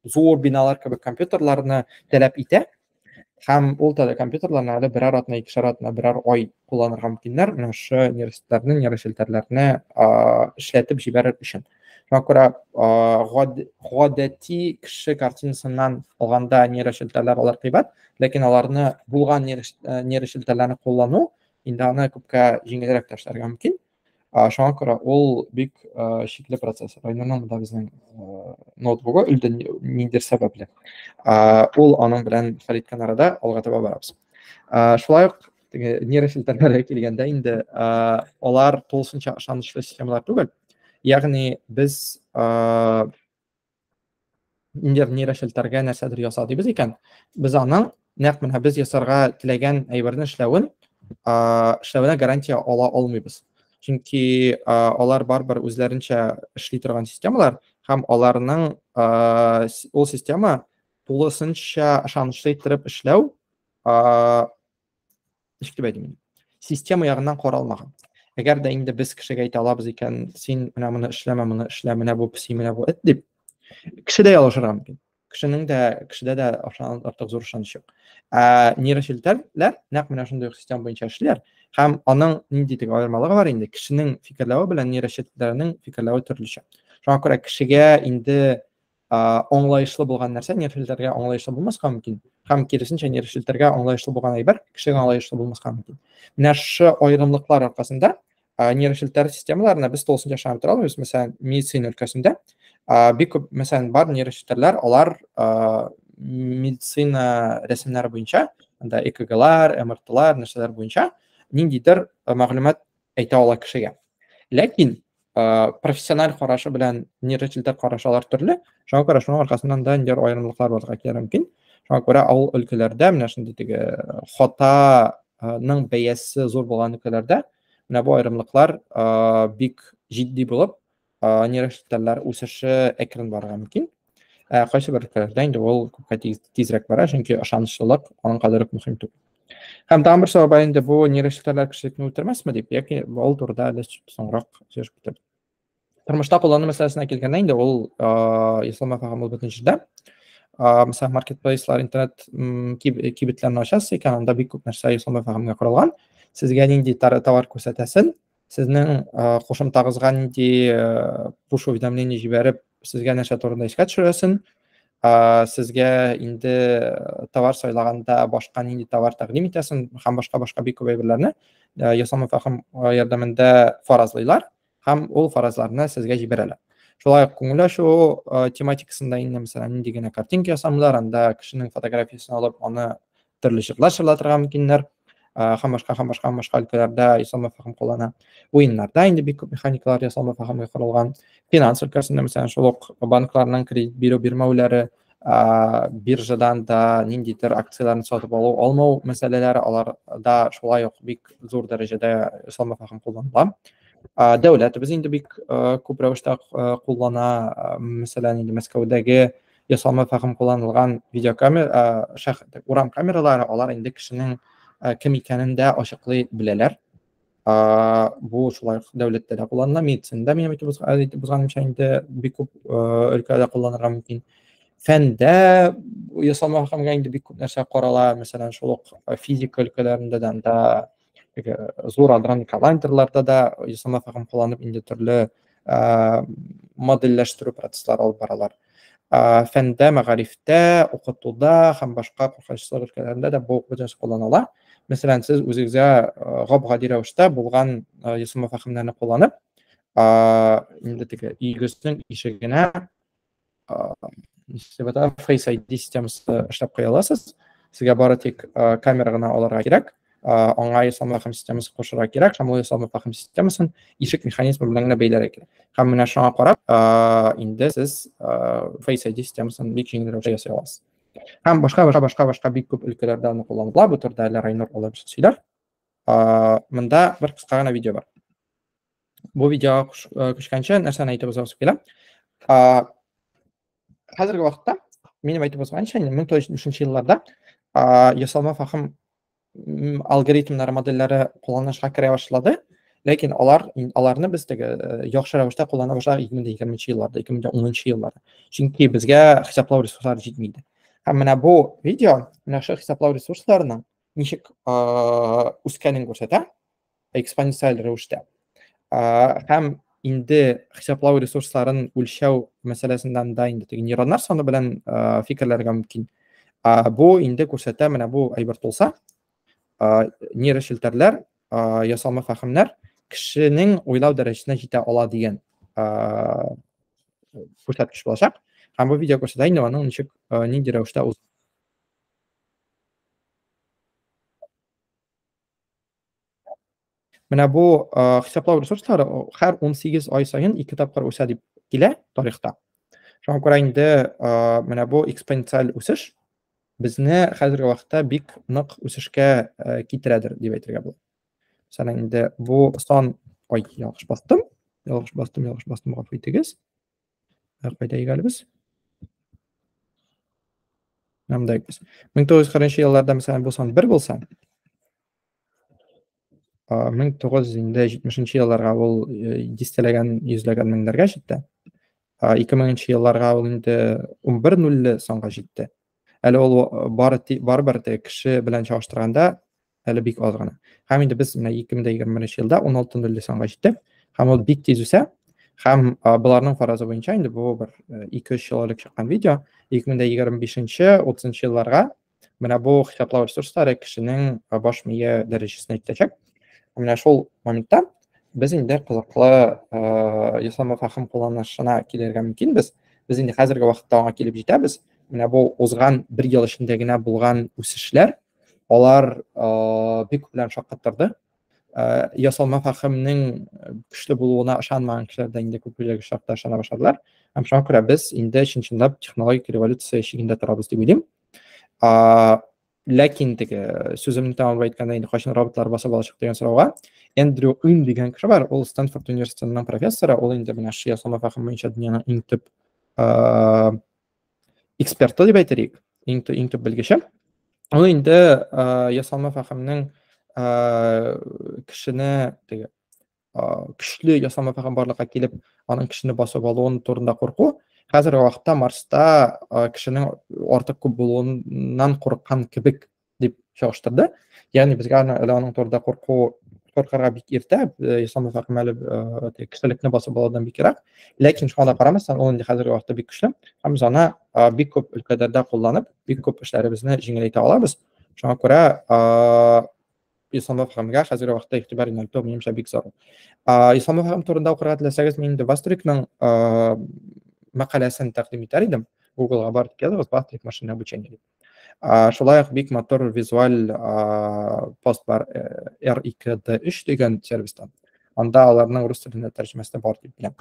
зур биналар кебек компьютерларны таләп итә. Һәм ул компьютерларны әле берәр атна, икешәр атна, берәр ай кулланырга мөмкиннәр, менә шушы нейросетьләрне, нейрочелтәрләрне эшләтеп җибәрер өчен. Шуңа күрә гадәти кеше картинасыннан алганда нейрочелтәрләр алар кыйбат, ләкин аларны булган нейрочелтәрләрне куллану инде аны күпкә җиңелрәк тә эшләргә мөмкин. Шуңа күрә ул бик шикле процесс. Райнурның да безнең ноутбугы үлде ниндидер сәбәпле. Ул аның белән хәл иткән арада алга таба барабыз. Шулай ук теге нейрочелтәрләргә килгәндә инде, алар тулысынча ышанычлы системалар түгел. Ягъни без ниндидер нейрочелтәргә нәрсәдер яса дибез икән, без аның нәкъ менә без ясарга теләгән әйберне эшләвенә гарантия ала алмыйбыз. Чөнки алар барыбер үзләренчә эшли торган системалар, һәм аларның ул система тулысынча ышанычлы иттереп эшләү, ничек дип әйтим, система ягыннан каралмаган. Әгәр дә инде без кешегә әйтә алабыз икән, син менә моны эшләмә, моны эшлә, менә бу песи, менә бу эт дип, кеше дә ялгышырга мөмкин. Кешенең дә, кешедә дә артык зур ышаныч юк. Ә нейрочелтәрләр нәкъ менә шундый ук система буенча эшлиләр. Һәм аның нинди теге аермалыгы бар инде, кешенең фикерләве белән нейрочелтәрләрнең фикерләве төрлечә. Шуңа күрә кешегә инде аңлаешлы булган нәрсә нейрочелтәргә аңлаешлы булмаска мөмкин. Һәм киресенчә, нейрочелтәргә аңлаешлы булган әйбер кешегә аңлаешлы булмаска мөмкин. Менә шушы аерымлыклар аркасында нейрочелтәр системаларына без тулысынча ышанып тора алмыйбыз. Мәсәлән, медицина өлкәсендә бик күп, мәсәлән, бар нейрочелтәрләр, алар медицина рәсемнәре буенча, анда ЭКГлар, МРТлар, нәрсәләр буенча ниндидер мәгълүмат әйтә ала кешегә. Ләкин профессиональ карашы белән нейрочелтәр карашы алар төрле. Шуңа күрә шуның аркасыннан да ниндидер аерымлыклар барлыкка килергә мөмкин. Шуңа күрә авыл өлкәләрдә менә шундый теге хатаның бәясе зур булган өлкәләрдә менә бу аерымлыклар бик җитди булып, нейрочелтәрләр үсеше әкрен барырга мөмкин. Кайсы бер өлкәләрдә инде ул күпкә тизрәк бара, чөнки ышанычлылык аның кадәр үк мөһим түгел. Һәм тагын бер сорау бар инде, бу нейрочелтәрләр кешелекне үтермәсме дип, яки ул турыда әле соңрак сөйләшеп китәбез. Тормышта куллану мәсьәләсенә килгәндә инде ул ясалма фәһем ул бөтен җирдә. Мәсәлән, маркетплейслар, интернет кибетләрне ачасыз икән, анда бик күп нәрсә ясалма фәһемгә корылган. Сезгә нинди товар күрсәтәсен, сезнең кушымтагызга нинди push уведомление җибәреп, сезгә нәрсә турында искә төшерәсен, сезгә инде товар сайлаганда башка нинди товар тәкъдим итәсен һәм башка-башка бик күп әйберләрне ясалма фәһем ярдәмендә фаразлыйлар һәм ул фаразларны сезгә җибәрәләр. Шулай ук күңел ачу тематикасында инде, мәсәлән, нинди генә картинка ясамыйлар, анда кешенең фотографиясен алып, аны төрле җырлар җырлатырга мөмкиннәр, һәм башка, һәм башка, һәм башка өлкәләрдә ясалма фәһем куллана. Уеннарда инде бик күп механикалар ясалма фәһемгә корылган. Финанс өлкәсендә, мәсәлән, шул ук банкларның кредит бирү бирмәүләре, биржадан да ниндидер акцияләрне сатып алу алмау мәсьәләләре, аларда шулай ук бик зур дәрәҗәдә ясалма фәһем кулланыла. Дәүләтебез инде бик күп рәвештә куллана, мәсәлән, инде Мәскәүдәге ясалма фәһем кулланылган видеокамера, урам камералары, алар инде кешенең кем икәнен дә ачыклый беләләр. Бу шулай ук дәүләттә дә кулланыла, медицинада, минем әйтеп узганымча, инде бик күп өлкәдә кулланырга мөмкин. Фәндә ясалма фәһемгә инде бик күп нәрсә карала, мәсәлән, шул ук физика өлкәләрендә дә, анда зур адрон коллайдерларда да ясалма фәһем кулланып инде төрле модельләштерү процесслары алып баралар. Фәндә, мәгарифтә, укытуда һәм башка куркынычсызлык өлкәләрендә дә бу бөтенесе кулланыла. Мәсәлән, сез үзегезгә гап-гади рәвештә булган ясалма фәһемнәрне кулланып, инде теге өегезнең ишегенә Face ID системасы эшләп куя аласыз. Сезгә бары тик камера гына алырга кирәк, аңа ясалма фәһем системасы кушырга кирәк һәм ул ясалма фәһем системасын ишек механизмы белән генә бәйләргә кирәк. Һәм менә шуңа карап, инде сез Face ID системасын бик җиңел рәвештә ясый аласыз. Һәм башка башка башка башка бик күп өлкәләрдә аны кулланыла. Бу турыда әле Райнур алып сөйләр. Монда бер кыска гына видео бар. Бу видеога күчкәнче нәрсәне әйтеп узасым килә. Хәзерге вакытта, минем әйтеп узганча, 1973 елларда ясалма фәһем алгоритмнары, модельләре кулланылышка керә башлады. Ләкин аларны без теге яхшы рәвештә куллана башладык 2020 елларда, 2010 елларда. Чөнки безгә хисаплау ресурслары җитми иде. Һәм менә бу видео менә шул хисаплау ресурсларының ничек үскәнен күрсәтә, экспоненциаль рәвештә. Һәм инде хисаплау ресурсларын үлчәү мәсьәләсендә анда инде теге нейроннар саны белән фикерләргә мөмкин. Бу инде күрсәтә, менә бу әйбер тулса, нейрочелтәрләр, ясалма фәһемнәр кешенең уйлау дәрәҗәсенә җитә ала дигән күрсәткеч булачак. Һәм бу видео күрсәтә инде аның ничек, нинди рәвештә уз. Менә бу хисаплау ресурслары һәр 18 ай саен ике тапкыр үсә дип килә тарихта. Шуңа күрә инде менә бу экспоненциаль үсеш безне хәзерге вакытта бик нык үсешкә китерәдер дип әйтергә була. Мәсәлән, инде бу сан, ой, ялгыш бастым, ялгыш бастым, ялгыш бастым, гафу итегез. Кайда әле без? Монда без. 1940 елларда, мәсәлән, бу сан 1 булса, 1970 елларга ул дистәләгән, йөзләгән меңнәргә җитте. 2000 елларга ул инде 11 нульле санга җитте. Әле ул барыбер кеше белән чагыштырганда әле бик аз гына. Һәм инде без менә 2021 елда 16 нульле санга җиттек. Һәм ул бик тиз үсә. Һәм боларның фаразы буенча инде бу бер 2-3 ел элек чыккан видео 2025-30 елларга менә бу хисаплау ресурслары кешенең баш мие дәрәҗәсенә җитәчәк. Менә шул моментта без инде кызыклы ясалма фәһем кулланышына килергә мөмкинбез. Без инде хәзерге вакытта аңа килеп җитәбез. Менә бу узган бер ел эчендә генә булган үсешләр, алар бик күп белән шаккаттырды. Ясалма фәһемнең көчле булуына ышанмаган кешеләр дә инде күпчелек очракта ышана башладылар. Һәм шуңа күрә без инде чын-чынлап технологик революция чигендә торабыз дип уйлыйм. Ләкин теге сүземне тәмамлап әйткәндә инде кайчан роботлар басып алачак дигән сорауга Эндрю Ын дигән кеше бар, ул Стэнфорд университетының профессоры, ул инде менә шул ясалма фәһем буенча дөньяның иң төп эксперты дип әйтер, иң төп белгече. Ул инде ясалма фәһемнең кешене теге көчле ясалма фәһем барлыкка килеп, аның кешене басып алуын турында курку, хәзерге вакытта Марста кешенең артык күп булуыннан курыккан кебек дип чагыштырды. Ягъни безгә әле аның турында куркырга бик иртә, ясалма фәһем әле кешелекне басып алудан бик ерак. Ләкин шуңа да карамастан, ул инде хәзерге вакытта бик көчле һәм без аны бик күп өлкәләрдә кулланып, бик күп эшләребезне җиңеләйтә алабыз. Шуңа күрә ясалма фәһемгә хәзерге вакытта игътибар юнәлтү минемчә бик зарур. Ясалма фәһем турында укырга теләсәгез, мин инде Вастрикның мәкаләсен тәкъдим итәр идем. Google-га барып языгыз, Вастрик машинное обучение дип. Шулай ук бик матур визуаль пост бар R2D3 дигән сервистан. Анда аларның рус телендә тәрҗемәсе бар дип беләм.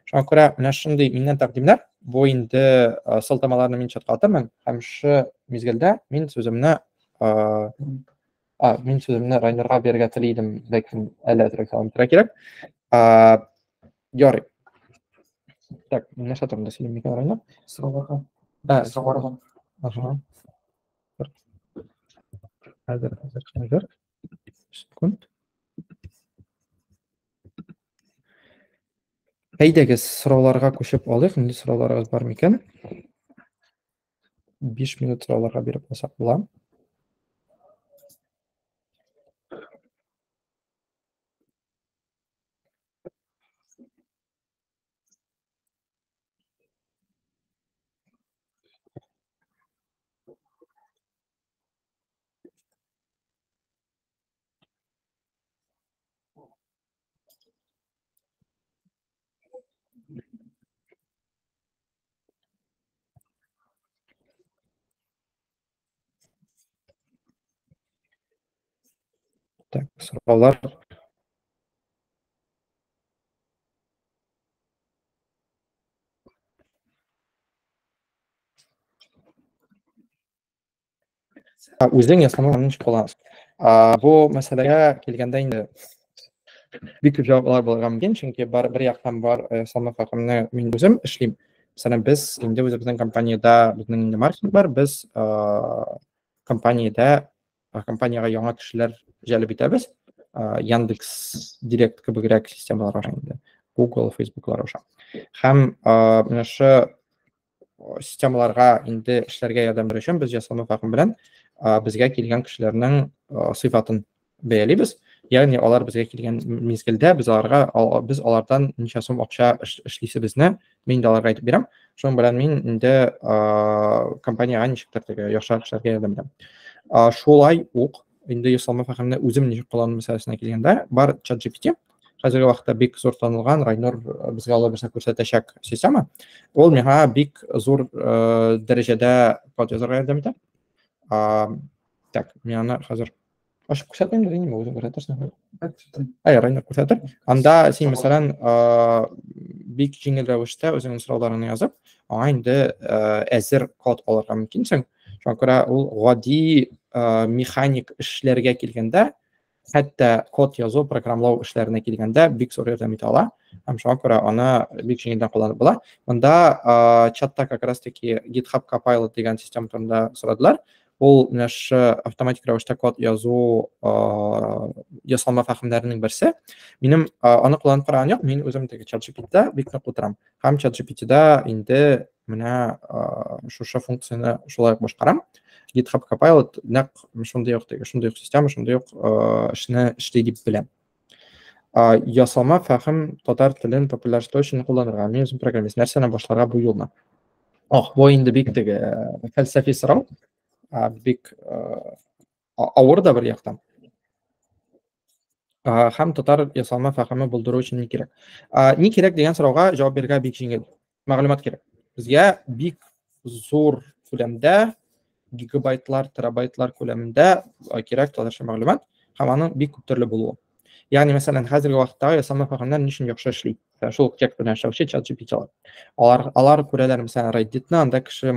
Шуңа күрә менә шундый миннән тәкъдимнәр. Бу инде сылтамаларны мин чатка атырмын һәм шы мизгелдә мин сүземне Райнерга бирергә тели идем, ләкин әле әзрәк дәвам итәргә кирәк. Ярый. Так, нәрсә турында сөйлим микән, Райнер? Сорауларга. Сорауларга. Ага. Хәзер, хәзер, хәзер. Секунд. Әйдәгез, сорауларга күчеп алыйк. Нинди сорауларыгыз бар микән? 5 минут сорауларга биреп алсак була. Так, сораулар. Үзең ясалма ничек кулланасың? Бу мәсьәләгә килгәндә инде бик күп җаваплар булырга мөмкин, чөнки бар бер яктан бар ясалма фәһемне мин үзем эшлим. Мәсәлән, без инде үзебезнең компаниядә, безнең инде маркетинг бар, без компаниядә компаниягә яңа кешеләр җәлеп итәбез. Яндекс Директ кебегрәк системалар аша инде. Google, Facebooklар аша. Һәм менә шы системаларга инде эшләргә ярдәм бирү өчен без ясалма фәһем белән безгә килгән кешеләрнең сыйфатын бәялибез. Ягъни алар безгә килгән мизгелдә без алардан ничә сум акча эшлисебезне мин дә аларга әйтеп бирәм. Шуның белән мин инде компаниягә ничектер теге яхшырак эшләргә ярдәм итәм. Шулай ук инде ясалма фәһемне үзем ничек куллану мәсьәләсенә килгәндә, бар ChatGPT, хәзерге вакытта бик зур танылган, Райнур безгә алай берсә күрсәтәчәк система. Ул миңа бик зур дәрәҗәдә код язарга ярдәм итә. Так, мин аны хәзер ачып күрсәтмим дә инде, үзең күрсәтерсең. Әй, Райнур күрсәтер. Анда син, мәсәлән, бик җиңел рәвештә үзеңнең сорауларыңны язып, аңа инде әзер код алырга мөмкинсең. Шуңа күрә ул гади механик эшләргә килгәндә, хәтта код язу, программалау эшләренә килгәндә бик зур ярдәм итә ала. Һәм шуңа күрә аны бик җиңелдән кулланып була. Монда чатта как раз таки GitHub Copilot дигән система турында сорадылар. Ул менә шушы автоматик рәвештә код язу ясалма фәһемнәренең берсе. Минем аны кулланып караган юк, мин үзем теге ChatGPT-да бик нык утырам. Һәм ChatGPT-да инде менә шушы функцияне шулай ук башкарам. GitHub Copilot нәкъ шундый ук теге, шундый ук система, шундый ук эшне эшли дип беләм. Ясалма фәһем татар телен популярлаштыру өчен кулланырга. Мин үзем программист. Нәрсәне башларга бу юлны? Ох, бу инде бик теге фәлсәфи сорау. Бик авыр да бер яктан. Һәм татар ясалма фәһеме булдыру өчен ни кирәк? Ни кирәк дигән сорауга җавап бирергә бик җиңел. Мәгълүмат кирәк. Безгә бик зур күләмдә, гигабайтлар, терабайтлар күләмендә кирәк татарча мәгълүмат һәм аның бик күп төрле булуы. Ягъни, мәсәлән, хәзерге вакыттагы ясалма фәһемнәр ни өчен яхшы эшли? Шул ук текст белән эшләүче ChatGPT-лар. Алар күрәләр, мәсәлән, Reddit-ны, анда кеше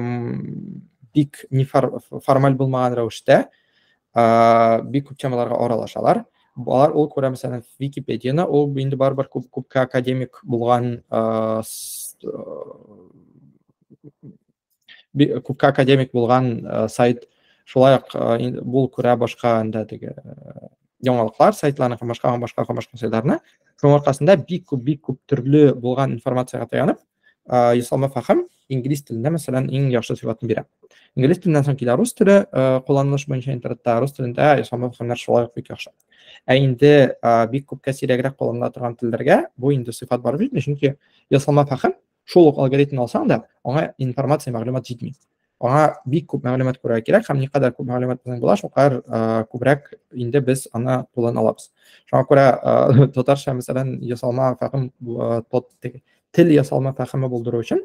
бик формаль булмаган рәвештә бик күп темаларга аралашалар. Алар ул күрә, мәсәлән, Википедияны, ул инде барыбер күпкә академик булган, күпкә академик булган сайт. Шулай ук бул күрә башка анда теге яңалыклар сайтларны һәм башка һәм башка һәм башка сайтларны. Шуның аркасында бик күп, бик күп төрле булган информациягә таянып, ясалма фәһем инглиз телендә, мәсәлән, иң яхшы сыйфатын бирә. Инглиз теленнән соң килә рус теле, кулланылыш буенча интернетта рус телендә ясалма фәһемнәр шулай ук бик яхшы. Ә инде бик күпкә сирәгрәк кулланыла торган телләргә бу инде сыйфат барып җитми, чөнки ясалма фәһем шул ук алгоритмны алсаң да, аңа информация, мәгълүмат җитми. Аңа бик күп мәгълүмат күрергә кирәк, һәм никадәр күп мәгълүмат безнең була, шулкадәр күбрәк инде без аны куллана алабыз. Шуңа күрә татарча, мәсәлән, ясалма фәһем, тел ясалма фәһеме булдыру өчен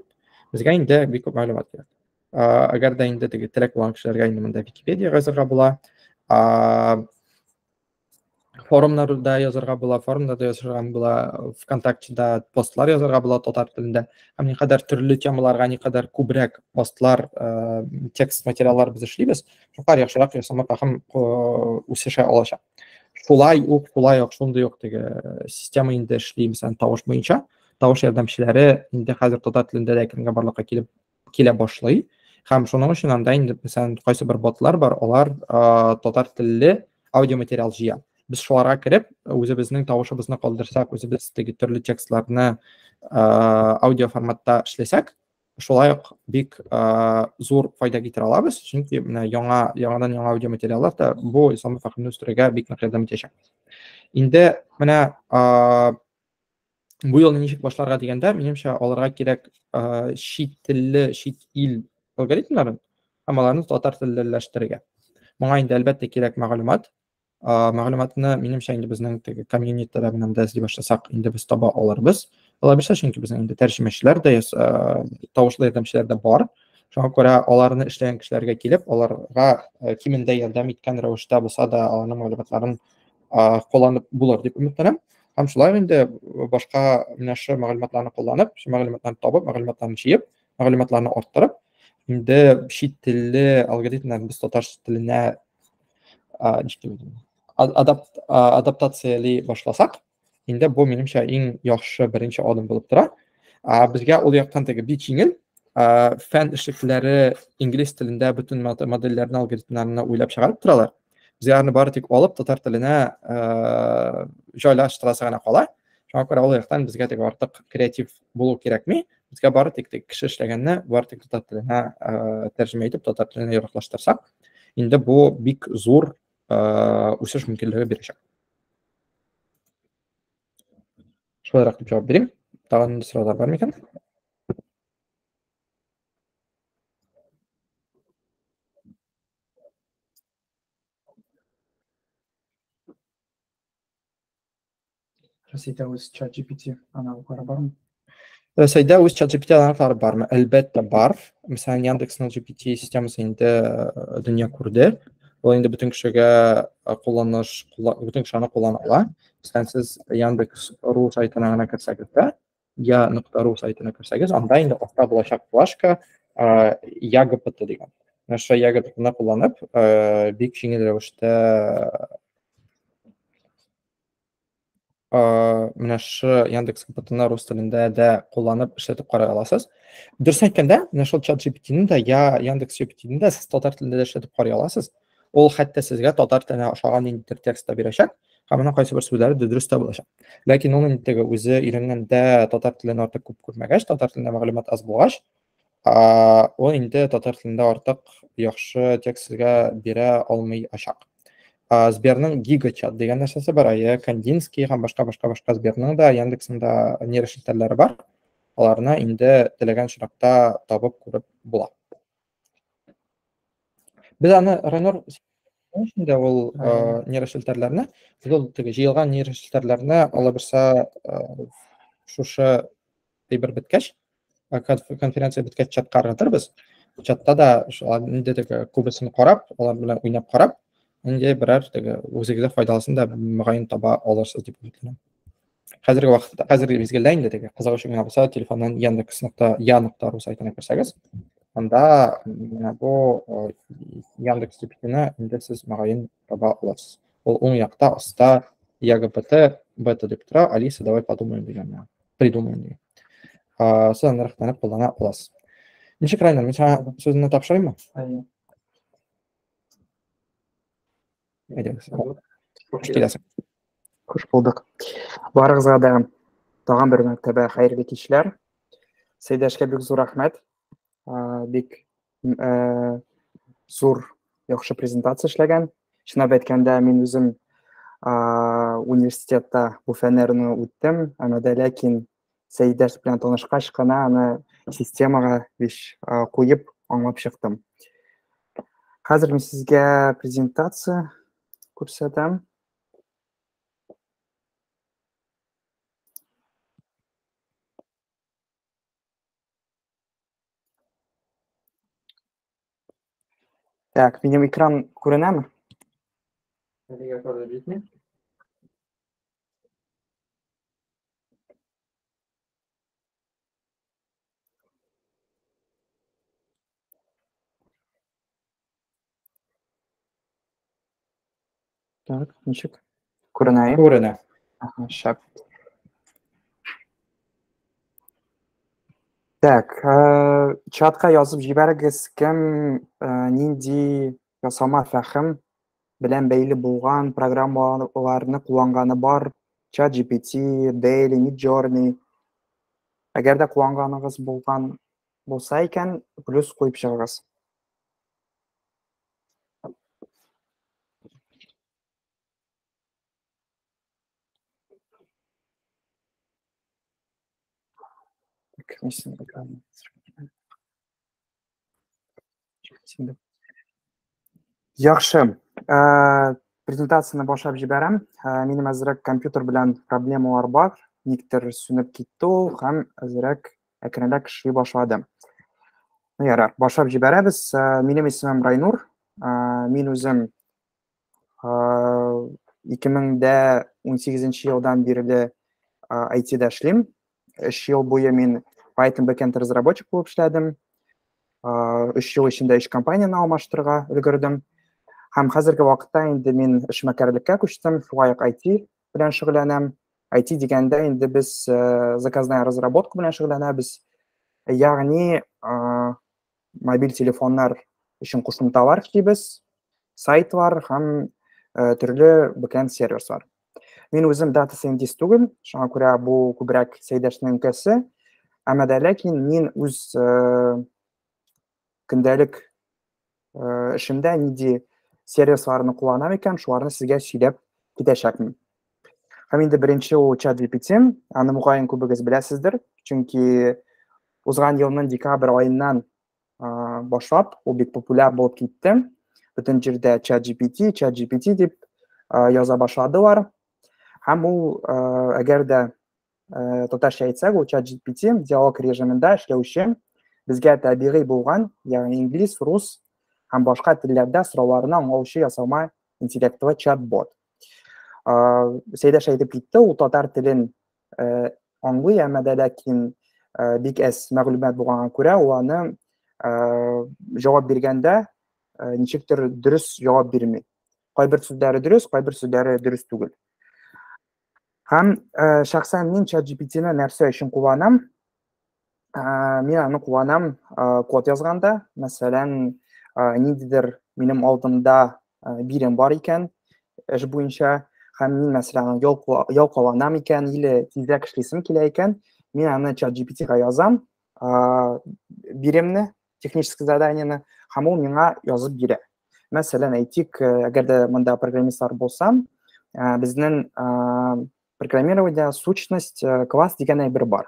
безгә инде бик күп мәгълүмат кирәк. Әгәр дә инде теге теләк булган кешеләргә инде монда Википедия язарга була, форумнарда язарга була, форумнарда язарга була, ВКонтактеда постлар язарга була татар телендә. Һәм никадәр төрле темаларга, никадәр күбрәк постлар, текст материаллар без эшлибез, шулкадәр яхшырак ясалма фәһем үсешә алачак. Шулай ук, шулай ук, шундый ук теге система инде эшли, мәсәлән, тавыш буенча. Тавыш ярдәмчеләре инде хәзер татар телендә дә әкренләп барлыкка килеп килә башлый. Һәм шуның өчен анда инде, мәсәлән, кайсы бер ботлар бар, алар татар телле аудиоматериал җыя. Без шуларга кереп, үзебезнең тавышыбызны калдырсак, үзебез теге төрле текстларны аудио форматта эшләсәк, шулай ук бик зур файда китерә алабыз, чөнки менә яңадан яңа аудиоматериаллар да бу ясалма фәһемне үстерергә бик нык ярдәм итәчәк. Инде менә бу елны ничек башларга дигәндә, минемчә, алырга кирәк чит телле, чит ил алгоритмнарын һәм аларны татар теллеләштерергә. Моңа инде әлбәттә кирәк мәгълүмат. Мәгълүматны, минемчә, инде безнең теге комьюнитида белән дә эзли башласак, инде без таба алырбыз. Алай булса, чөнки безнең инде тәрҗемәчеләр дә, тавышлы ярдәмчеләр дә бар. Шуңа күрә аларны эшләгән кешеләргә килеп, аларга кимендә ярдәм иткән рәвештә булса да, аларның мәгълүматларын кулланып булыр дип өметләнәм. Һәм шулай инде башка менә шу мәгълүматларны кулланып, шу мәгълүматларны табып, мәгълүматларны җыеп, мәгълүматларны арттырып, инде чит телле алгоритмнарны без татар теленә, ничек дип әйтим, адаптацияли башласак, инде бу минемчә иң яхшы беренче адым булып тора. Безгә ул яктан теге бик җиңел. Фән эшлеклеләре инглиз телендә бөтен модельләрне, алгоритмнарны уйлап чыгарып торалар. Безгә аны бары тик алып татар теленә җайлаштырасы гына кала. Шуңа күрә ул яктан безгә теге артык креатив булу кирәкми. Безгә бары тик теге кеше эшләгәнне бары тик татар теленә тәрҗемә итеп, татар теленә яраклаштырсак, инде бу бик зур үсеш мөмкинлеге бирәчәк. Шулайрак дип җавап бирим. Тагын нинди сораулар бар микән? Рәсәйдә үз ChatGPT аналоглары бармы? Рәсәйдә үз ChatGPT аналоглары бармы? Әлбәттә бар. Мәсәлән, Яндексның GPT системасы инде дөнья күрде. Ул инде бөтен кешегә кулланыш, бөтен кеше аны куллана ала. Мәсәлән, сез Яндекс.ру сайтына гына керсәгез дә, я нокта ру сайтына керсәгез, анда инде аста булачак плашка, Я ГПТ дигән. Менә шул Я ГПТны кулланып, бик җиңел рәвештә Менә шы Яндекс ГПТны рус телендә дә кулланып эшләтеп карый аласыз. Дөрес әйткәндә, менә шул чат GPT-ны дә я Яндекс GPT-ны дә сез татар телендә дә эшләтеп карый аласыз. Ул хәтта сезгә татар теленә ошаган ниндидер текст та бирәчәк, һәм аның кайсы бер сүзләре дә дөрес тә булачак. Ләкин ул инде теге үзе өйрәнгәндә татар телен артык күп күрмәгәч, татар телендә мәгълүмат аз булгач, ул инде татар телендә артык яхшы текст сезгә бирә алмыячак. Сберның GigaChat дигән нәрсәсе бар, әйе, Кандинский һәм башка башка башка Сберның да, Яндексның да нейрочелтәрләре бар. Аларны инде теләгән очракта табып күреп була. Без аны Райнур эчендә ул нейрочелтәрләрне, без ул теге җыелган нейрочелтәрләрне алабырса шушы әйбер беткәч, конференция беткәч чатка ыргытырбыз. Чатта да инде теге күбесен карап, алар белән уйнап карап, инде берәр теге үзегезгә файдалысын да мөгаен таба алырсыз дип өметләнәм. Хәзерге вакытта, хәзерге мизгелдә инде теге кызык өчен генә булса, телефоннан Яндекс.я.ру сайтына керсәгез, анда менә бу Яндекс GPT-ны инде сез мөгаен таба аласыз. Ул уң якта аста ЯГПТ бета дип тора, Алиса, давай подумаем дигән. Придумаем дигән. Сез аны рәхәтләнеп куллана аласыз. Ничек, Райнер, мин сиңа сүзне тапшырыйммы? Әйе. Әйдәгез. Хуш киләсең. Хуш булдык. Барыгызга да тагын бер мәртәбә хәерле кичләр. Сәйдәшкә бик зур рәхмәт. Бик зур яхшы презентация эшләгән. Чынлап әйткәндә, мин үзем университетта бу фәннәрне үттем, әмма дә ләкин Сәйдәш белән танышкач кына аны системага биш куеп аңлап чыктым. Хәзер мин сезгә презентация күрсәтәм. Так, минем экран күренәме? Әлегә күренеп җитми. Так, ничек? Күренә? Күренә. Ага, шәп. Так, чатка язып җибәрегез, кем нинди ясалма фәһем белән бәйле булган программаларны кулланганы бар, ChatGPT, Daily, Midjourney. Әгәр дә кулланганыгыз булган булса икән, плюс куеп чыгыгыз. Так, Яхшы. Презентацияне башлап җибәрәм. Минем әзрәк компьютер белән проблемалар бар. Никтер сүнеп китте ул һәм әзрәк әкренләп эшли башлады. Ну, ярар, башлап җибәрәбез. Минем исемем Райнур. Мин үзем 2018 елдан бирле IT-да эшлим. 3 ел буе мин Python backend разработчик булып эшләдем. 3 ел эчендә 3 компанияне алмаштырырга өлгердем. Һәм хәзерге вакытта инде мин эшмәкәрлеккә күчтем, шулай ук IT белән шөгыльләнәм. IT дигәндә инде без заказная разработка белән шөгыльләнәбез. Ягъни мобиль телефоннар өчен кушымталар эшлибез, сайтлар һәм төрле backend сервислар. Мин үзем data scientist түгел, шуңа күрә бу күбрәк Сәйдәшнең өлкәсе. Әмма дә ләкин мин үз көндәлек эшемдә нинди сервисларны кулланам икән, шуларны сезгә сөйләп китәчәкмен. Һәм инде беренче ул ChatGPT, аны мөгаен күбегез беләсездер, чөнки узган елның декабрь аеннан башлап ул бик популяр булып китте. Бөтен җирдә ChatGPT, ChatGPT дип яза башладылар. Һәм ул, әгәр дә татарча әйтсәк, ул ChatGPT диалог режимында эшләүче безгә табигый булган, ягъни инглиз, рус һәм башка телләрдә сорауларны аңлаучы ясалма интеллектлы чат-бот. Сәйдәш әйтеп китте, ул татар телен аңлый, әмма дә ләкин бик әз мәгълүмат булганга күрә, ул аны җавап биргәндә ничектер дөрес җавап бирми. Кайбер сүзләре дөрес, кайбер сүзләре дөрес түгел. Һәм шәхсән мин ChatGPT-ны нәрсә өчен кулланам? Мин аны кулланам код язганда, мәсәлән, ниндидер минем алдымда бирем бар икән эш буенча, һәм мин, мәсәлән, ялкауланам икән или тизрәк эшлисем килә икән, мин аны ChatGPT-га язам, биремне, техническое заданиены, һәм ул миңа язып бирә. Мәсәлән, әйтик, әгәр дә монда программистлар булсам, безнең программирование сущность класс дигән әйбер бар.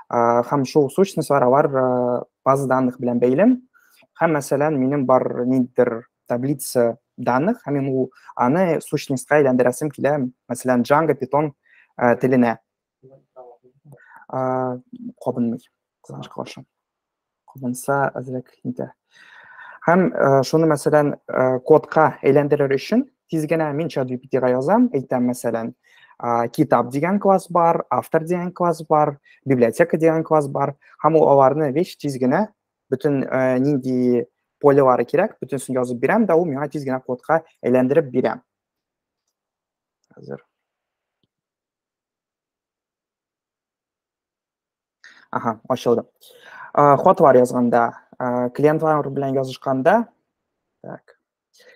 Һәм шул сущностьлар алар база данных белән бәйле. Һәм, мәсәлән, минем бар ниндидер таблица данных, һәм мин ул аны сущностька әйләндерәсем килә, мәсәлән, Django, Python теленә. Кабынмый, кызганычка каршы. Кабынса, әзрәк нитә. Һәм шуны, мәсәлән, кодка әйләндерер өчен тиз генә мин ChatGPT-га язам, әйтәм, мәсәлән, китап дигән класс бар, автор дигән класс бар, библиотека дигән класс бар, һәм ул аларны вещь тиз генә бөтен нинди полелары кирәк, бөтенесен язып бирәм дә, ул миңа тиз генә кодка әйләндереп бирә. Хәзер. Ага, ачылды. Хатлар язганда, клиентлар белән язышканда, так,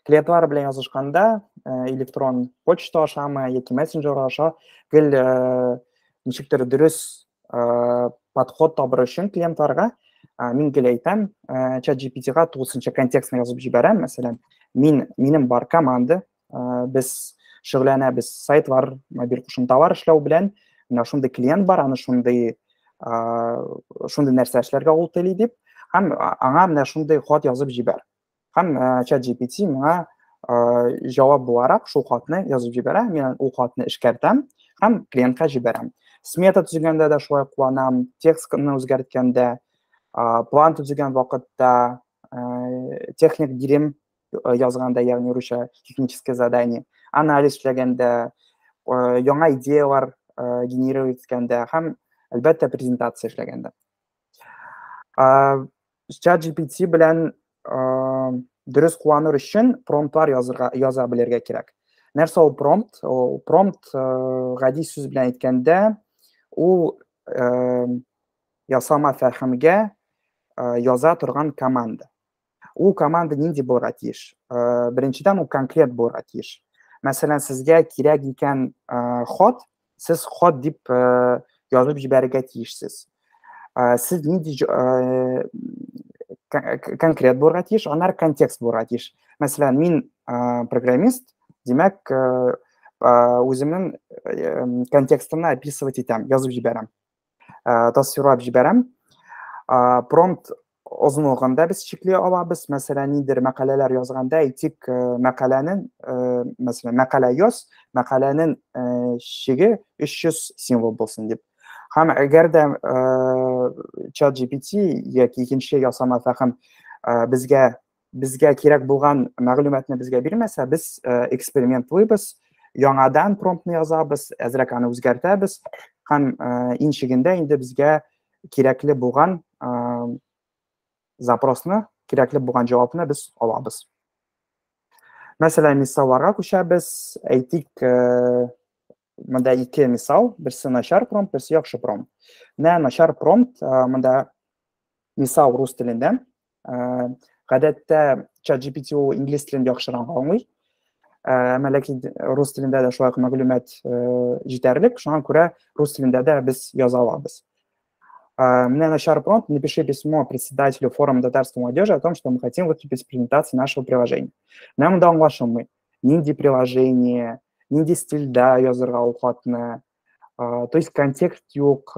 клиентлар белән язышканда, электрон почта ашамы яки мессенджер аша гел ничектер дөрес подход табыр өчен клиентларга мин гел әйтәм, чат GPT-га тулысынча контекстны язып җибәрәм, мәсәлән, минем бар команда, без шөгыльләнәбез сайтлар, мобиль кушымталар эшләү белән, менә шундый клиент бар, аны шундый шундый нәрсә эшләргә ул тели дип, һәм аңа менә шундый хат язып җибәр. Һәм чат GPT миңа җавап буларак шул хатны язып җибәрә, мин ул хатны эшкәртәм һәм клиентка җибәрәм. Смета төзегәндә дә шулай кулланам, текстны үзгәрткәндә, план төзегән вакытта, техник бирем язганда, ягъни русча техническое задание, анализ эшләгәндә, яңа идеялар генерировать иткәндә һәм, әлбәттә, презентация эшләгәндә. Чат GPT белән дөрес кулланыр өчен промптлар язырга, яза белергә кирәк. Нәрсә ул промпт? Ул промпт, гади сүз белән әйткәндә, ул ясалма фәһемгә яза торган команда. Ул команда нинди булырга тиеш? Беренчедән, ул конкрет булырга тиеш. Мәсәлән, сезгә кирәк икән хат, сез хат дип язып җибәрергә тиешсез. Сез нинди конкрет булырга тиеш, аннары контекст булырга тиеш. Мәсәлән, мин программист, димәк, үземнең контекстымны описывать итәм, язып җибәрәм. Тасвирлап җибәрәм. Промпт озынлыгын да без чикли алабыз. Мәсәлән, ниндидер мәкаләләр язганда, әйтик, мәкаләнең, мәсәлән, мәкалә яз, мәкаләнең чиге 300 символ булсын дип. Һәм әгәр дә чат GPT яки икенче ясалма фәһем безгә кирәк булган мәгълүматны безгә бирмәсә, без экспериментлыйбыз, яңадан промптны язабыз, әзрәк аны үзгәртәбез һәм иң чигендә инде безгә кирәкле булган запросны, кирәкле булган җавапны без алабыз. Мәсәлән, мисалларга күчәбез. Әйтик, монда ике мисал, берсе начар промпт, берсе яхшы промпт. Менә начар промпт, монда мисал рус телендә. Гадәттә ChatGPT ул инглиз телен яхшырак аңлый. Әмма ләкин рус телендә дә шулай ук мәгълүмат җитәрлек, шуңа күрә рус телендә дә без яза алабыз. Менә начар промпт: напиши письмо председателю форума татарской молодежи о том, что мы хотим выступить с презентацией нашего приложения. Менә монда аңлашылмый. Нинди приложение, нинди стильдә язырга ул хатны. То есть контекст юк,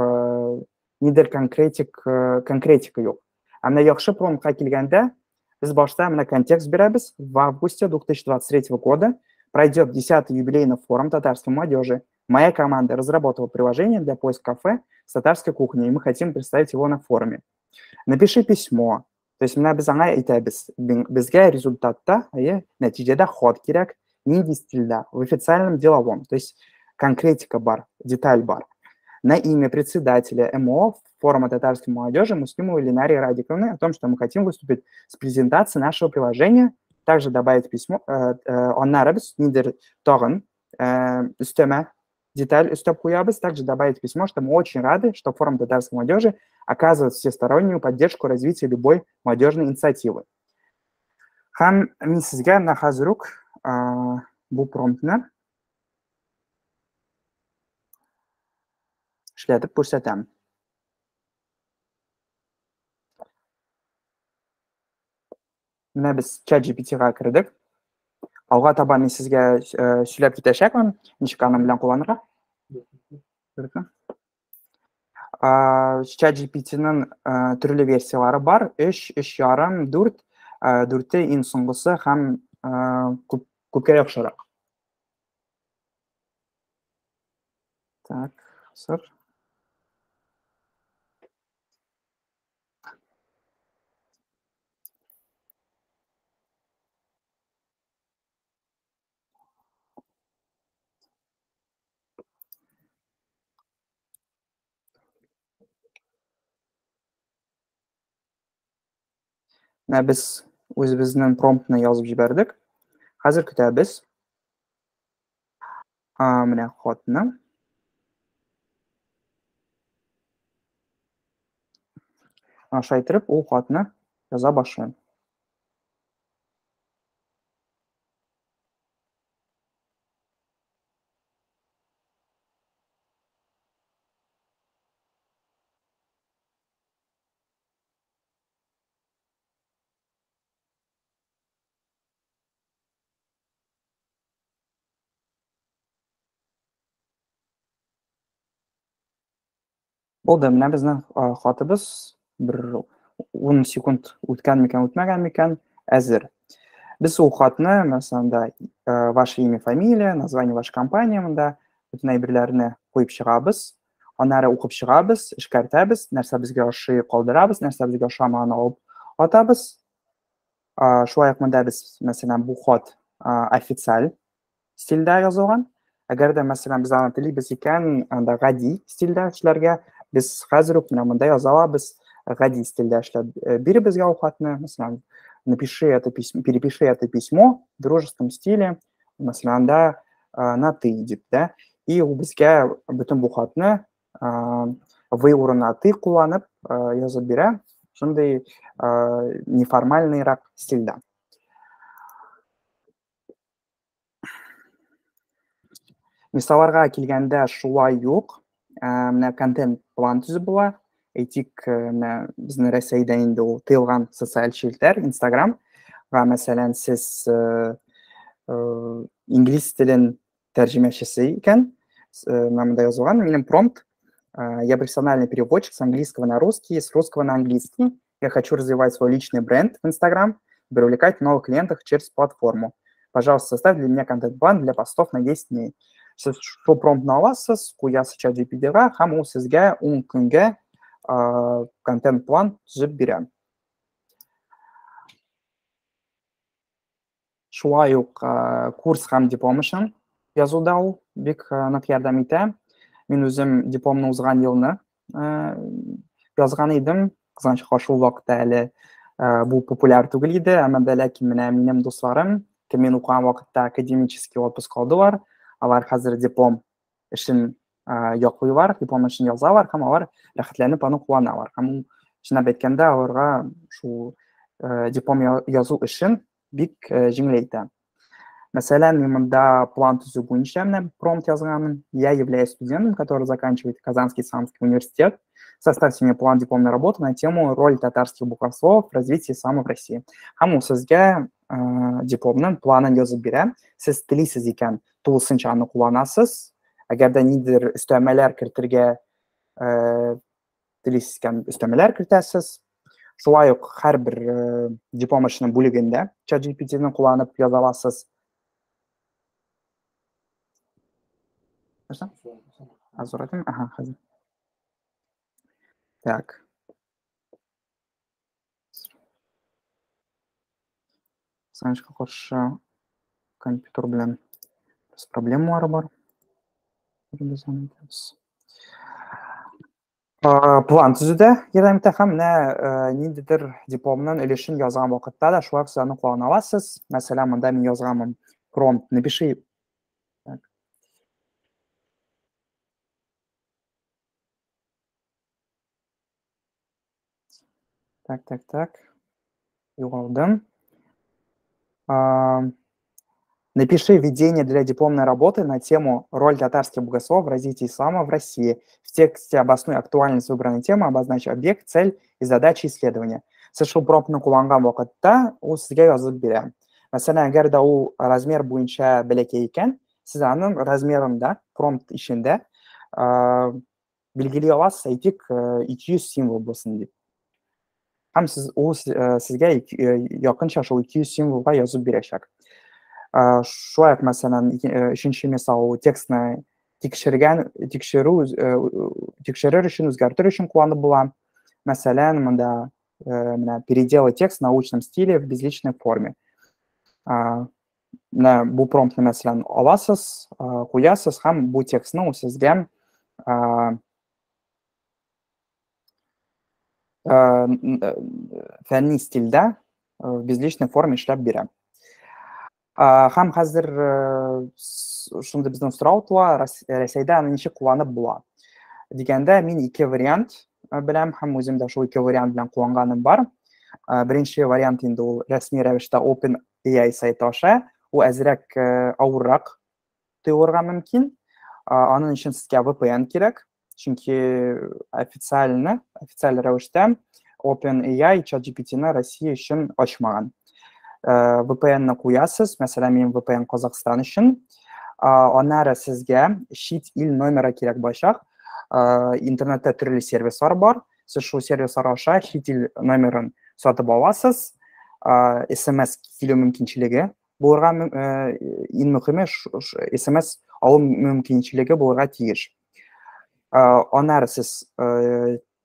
нидер конкретик, конкретика юк. Ә менә яхшы промптка килгәндә, без башта менә контекст бирәбез. В августе 2023 года пройдет 10-й юбилейный форум татарской молодежи. Моя команда разработала приложение для поиска кафе с татарской кухней, и мы хотим представить его на форуме. Напиши письмо. То есть менә без аңа әйтәбез, безгә результатта, әйе, нәтиҗәдә хат кирәк, нинди стильдә, в официальном деловом. То есть конкретика бар, деталь бар. На имя председателя МО форума татарской молодежи Муслимовой Ленарии Радиковны о том, что мы хотим выступить с презентацией нашего приложения, также добавить письмо, аннары без ниндидер тагын өстәмә деталь өстәп куябыз, также добавить письмо, что мы очень рады, что форум татарской молодежи оказывает всестороннюю поддержку развитию любой молодежной инициативы. Һәм мин сезгә менә хәзер үк бу промптны эшләтеп күрсәтәм. Менә без ChatGPT-га кердек. Алга таба мин сезгә сөйләп китәчәкмен, ничек аның белән кулланырга. ChatGPT-ның төрле версияләре бар. 3, 3,5, 4, 4-е иң соңгысы һәм күпкә яхшырак. Так, сыр. Менә без үзебезнең промптны язып җибәрдек. Хәзер көтәбез. Менә хатны. Шулай итеп, ул хатны яза башлый. Булды, менә безнең хатыбыз бер 10 секунд үткән микән, үтмәгән микән, әзер. Без ул хатны, мәсәлән, да, ваше имя, фамилия, название вашей компании монда бөтен әйберләрне куеп чыгабыз. Аннары укып чыгабыз, эшкәртәбез, нәрсә безгә ошый калдырабыз, нәрсә безгә ошамаган алып атабыз. Шулай ук монда без, мәсәлән, бу хат официаль стильдә язылган. Әгәр дә, мәсәлән, без аны телибез икән, анда гади стильдә эшләргә, без хәзер үк менә монда яза алабыз, гади стильдә эшләп бир безгә ул хатны, мәсәлән, напиши это письмо, перепиши это письмо в дружеском стиле, мәсәлән, анда на ты дип, да, и ул безгә бөтен бу хатны вы урынына ты кулланып язып бирә, шундый неформальныйрак стильдә. Мисалларга килгәндә шулай ук, менә контент-план төзеп була. Әйтик, менә безнең Рәсәйдә инде ул тыелган социаль челтәр, Инстаграм. Мәсәлән, сез инглиз телен тәрҗемәчесе икән, менә монда язылган, минем промпт. Я профессиональный переводчик с английского на русский, с русского на английский. Я хочу развивать свой личный бренд в Инстаграм, привлекать новых клиентов через платформу. Пожалуйста, составь для меня контент-план для постов на 10 дней. Сез шул промптны аласыз, куясыз ChatGPT-га һәм ул сезгә 10 көнгә контент-план төзеп бирә. Шулай ук курс һәм диплом өчен язуда ул бик нык ярдәм итә. Мин үзем дипломны узган елны язган идем. Кызганычка, шул вакытта әле бу популяр түгел иде, әмма дә ләкин менә минем дусларым, кем мин укыган вакытта академический отпуск алдылар, алар хәзер диплом эшен яклыйлар, диплом эшен язалар һәм алар рәхәтләнеп аны кулланалар. Һәм чынлап әйткәндә, аларга шул диплом язу эшен бик җиңеләйтә. Мәсәлән, мин монда план төзү буенча менә промпт язганмын. Я являюсь студентом, который заканчивает Казанский исламский университет. Составьте мне план дипломной работы на тему «Роль татарских буквословов в развитии ислама в России». Һәм ул сезгә дипломның планын язып бирә. Сез телисез икән, тулысынча аны кулланасыз. Әгәр дә ниндидер өстәмәләр кертергә телисез икән, өстәмәләр кертәсез. Шулай ук һәрбер диплом эшенең бүлегендә ChatGPT-ны кулланып яза аласыз. Нәрсә? Азур әйтәм? Ага, хәзер. Так. Санечка каршы компьютер белән без проблемалары бар. Без аны әйтәбез. План төзүдә ярдәм итә һәм менә ниндидер дипломның өлешен язган вакытта да шулай ук сез аны куллана аласыз. Мәсәлән, монда мин язганмын промпт напиши. Так. Так, так, так. Югалдым. Напиши введение для дипломной работы на тему «Роль татарских богословов в развитии ислама в России». В тексте обоснуй актуальность выбранной темы, обозначь объект, цель и задачи исследования. Сез шул промптны кулланган вакытта ул сезгә язып бирә. Мәсәлән, әгәр дә ул размер буенча бәләкәй икән, сез аның размерын да промпт эчендә билгели аласыз, әйтик, 200 символ булсын дип. Һәм сез ул сезгә якынча шул 200 символга язып бирәчәк. Шулай ук, мәсәлән, өченче мисал, ул текстны тикшергән, тикшерү, тикшерер өчен, үзгәртер өчен кулланып була. Мәсәлән, монда менә переделай текст в научном стиле в безличной форме. Менә бу промптны, мәсәлән, аласыз, куясыз һәм бу текстны ул сезгә фәнни стильдә в безличной форме эшләп бирә. Һәм хәзер шундый безнең сорау туа, Рәсәйдә аны ничек кулланып була? Дигәндә, мин ике вариант беләм һәм үзем дә шул ике вариант белән кулланганым бар. Беренче вариант инде ул рәсми рәвештә OpenAI сайты аша, ул әзрәк авыррак тоелырга мөмкин. Аның өчен сезгә VPN кирәк, чөнки официально, официаль рәвештә OpenAI ChatGPT-ны Россия өчен ачмаган. VPN-ны куясыз, мәсәлән, минем VPN Казахстан өчен. Аннары сезгә чит ил номеры кирәк булачак. Интернетта төрле сервислар бар. Сез шул сервислар аша чит ил номерын сатып аласыз. SMS килү мөмкинчелеге булырга, иң мөһиме SMS алу мөмкинчелеге булырга тиеш. Аннары сез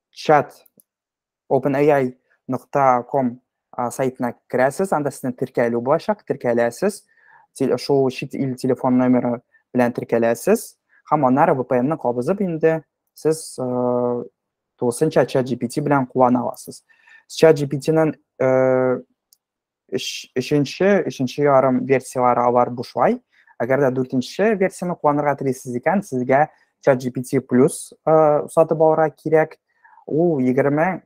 чат openai.com сайтына керәсез, анда сезнең теркәлү булачак, теркәләсез, шул чит ил телефон номеры белән теркәләсез һәм аннары VPN-ны кабызып инде сез тулысынча ChatGPT белән куллана аласыз. ChatGPT-ның өченче, өченче ярым версиялары алар бушлай. Әгәр дә дүртенче версияне кулланырга телисез икән, сезгә ChatGPT Plus сатып алырга кирәк. Ул 20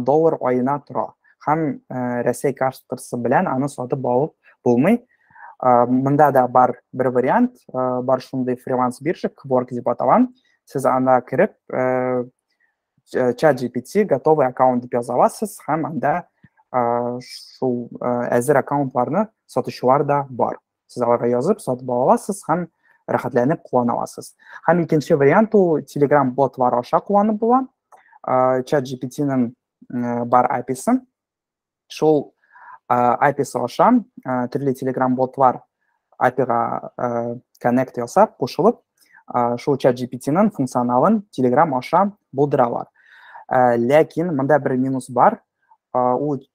доллар аена тора. Һәм Рәсәй картасы белән аны сатып алып булмый. Монда да бар бер вариант, бар шундый фриланс биржа, Kwork дип атала. Сез анда кереп, ChatGPT готовый аккаунт дип яза аласыз һәм анда шул әзер аккаунтларны сатучылар да бар. Сез аларга язып сатып ала аласыз һәм рәхәтләнеп куллана аласыз. Һәм икенче вариант ул Telegram ботлары аша кулланып була. ChatGPT-ның бар API-сы. Шул API-сы аша төрле Telegram ботлар API-га connect ясап, кушылып, шул ChatGPT-ның функционалын Telegram аша булдыралар. Ләкин монда бер минус бар. Ул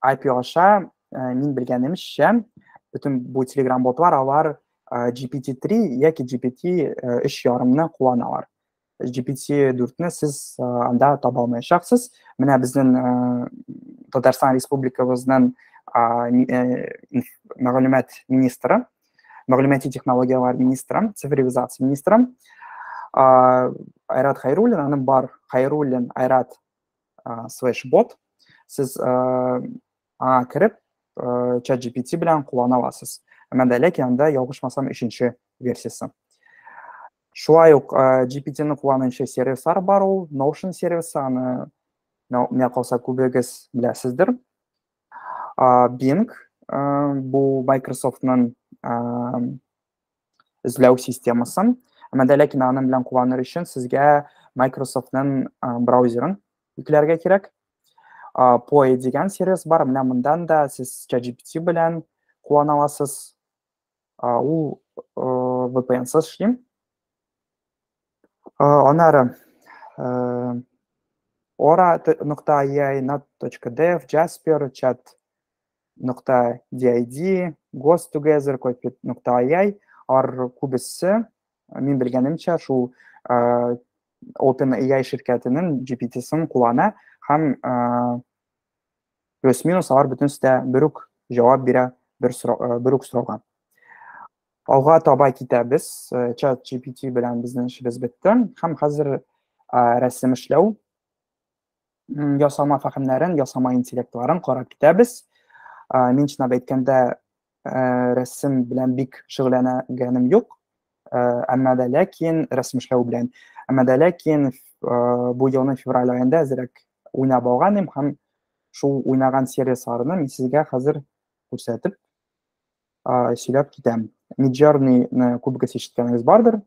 API аша, мин белгәнемчә, бөтен бу Telegram ботлар алар GPT-3 яки GPT 3.5-ны кулланалар. GPT-4-не сез анда таба алмаячаксыз. Менә безнең Татарстан Республикабызның мәгълүмат министры, мәгълүмати технологияләр министры, цифровизация министры Айрат Хайруллин, аның бар Хайруллин Айрат слэш бот. Сез аңа кереп ChatGPT белән куллана аласыз. Әмма дә ләкин анда, ялгышмасам, өченче версиясе. Шулай ук GPT-ны кулланучы сервислар бар, ул Notion сервисы, аны миңа калса күбегез беләсездер. Bing бу Microsoftның эзләү системасы. Әмма дә ләкин аның белән кулланыр өчен сезгә Microsoftның браузерын йөкләргә кирәк. Poe дигән сервис бар, менә мондан да сез ChatGPT белән куллана аласыз. Ул VPN-сыз эшли. Аннары ora.ai, nat.dev, Jasper, chat.did, Ghost Together, copy.ai, алар күбесе, мин белгәнемчә, шул OpenAI ширкәтенең GPT-сын куллана һәм плюс-минус алар бөтенесе дә бер үк җавап бирә бер сорау, бер үк сорауга. Алга таба китәбез. Чат GPT белән безнең эшебез бетте. Һәм хәзер рәсем эшләү Ясалма фәһемнәрен, ясалма интеллектларын карап китәбез. Мин чынлап әйткәндә, рәсем белән бик шөгыльләнгәнем юк. Әмма дә ләкин рәсем эшләү белән. Әмма дә ләкин бу елның февраль аенда әзрәк уйнап алган идем һәм шул уйнаган сервисларны мин сезгә хәзер күрсәтеп сөйләп китәм. Midjourney-ны күбегез ишеткәнегез бардыр.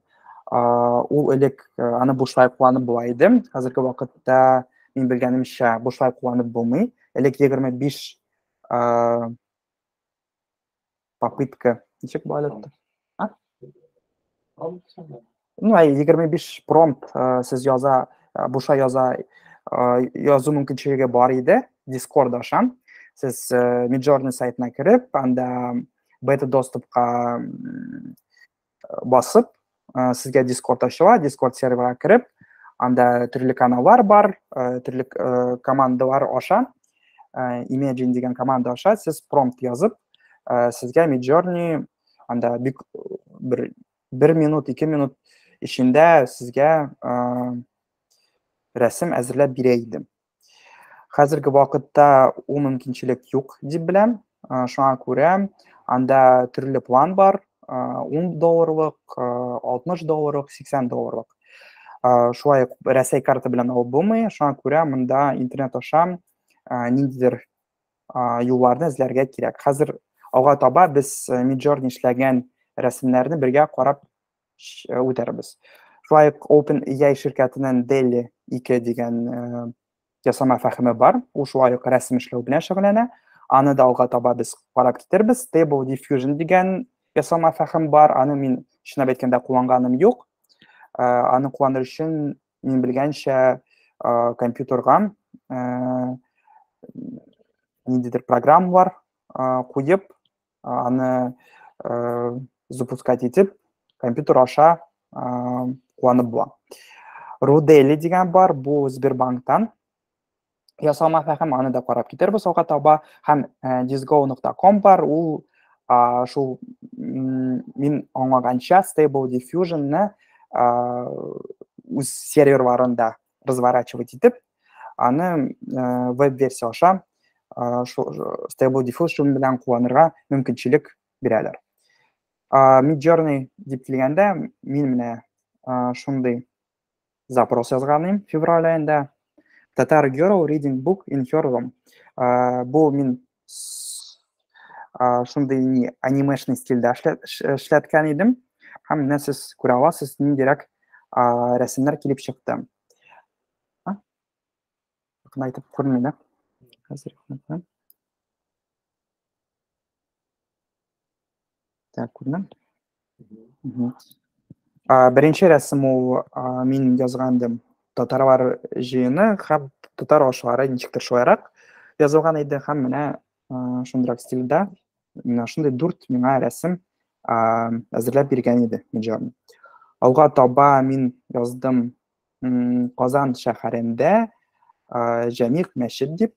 Ул элек аны бушлай кулланып була иде. Хәзерге вакытта мин белгәнемчә бушлай кулланып булмый. Элек 25 попытка ничек була әле? А? Ну, 25 промпт сез яза, бушлай яза, язу мөмкинчелеге бар иде Discord аша. Сез Midjourney сайтына кереп, анда бета доступка басып, сезгә Discord ачыла, Discord серверга кереп, анда төрле каналлар бар, төрле командалар аша, Imagine дигән команда аша сез промпт язып, сезгә Midjourney анда бик бер минут, 2 минут эчендә сезгә рәсем әзерләп бирә иде. Хәзерге вакытта ул мөмкинчелек юк дип беләм. Шуңа күрә анда төрле план бар. 10 долларлык, 60 долларлык, 80 долларлык. Шулай ук Рәсәй карта белән алып булмый. Шуңа күрә монда интернет аша ниндидер юлларны эзләргә кирәк. Хәзер алга таба без Midjourney эшләгән рәсемнәрне бергә карап үтәрбез. Шулай ук OpenAI ширкәтенең DALL-E 2 дигән ясалма фәһеме бар. Ул шулай ук рәсем эшләү белән шөгыльләнә. Аны да алга таба без карап китербез. Stable Diffusion дигән ясалма фәһем бар. Аны мин чынлап әйткәндә кулланганым юк. Аны кулланыр өчен мин белгәнчә компьютерга ниндидер программалар куеп, аны запускать итеп, компьютер аша кулланып була. Rudeli дигән бар, бу Сбербанктан ясалма фәһем, аны да карап китербез алга таба. Һәм disgo.com бар, ул шул мин аңлаганча Stable Diffusion-ны үз серверларында разворачивать итеп, аны веб-версия аша Stable Diffusion белән кулланырга мөмкинчелек бирәләр. Midjourney дип килгәндә, мин менә шундый запрос язган идем февраль аенда. Tatar girl reading book in her room. Бу мин шундый анимешный стильдә эшләткән идем. Һәм менә сез күрә аласыз, ниндирәк рәсемнәр килеп чыкты. Якынайтып күренми, да? Хәзер якынайтам. Так, күренә? Беренче рәсем ул мин язган идем татарлар җыены һәм татар ашлары ничектер шулайрак язылган иде һәм менә шундыйрак стильдә менә шундый 4 миңа рәсем әзерләп биргән иде Midjourney. Алга таба мин яздым Казан шәһәрендә Җәмигъ мәчет дип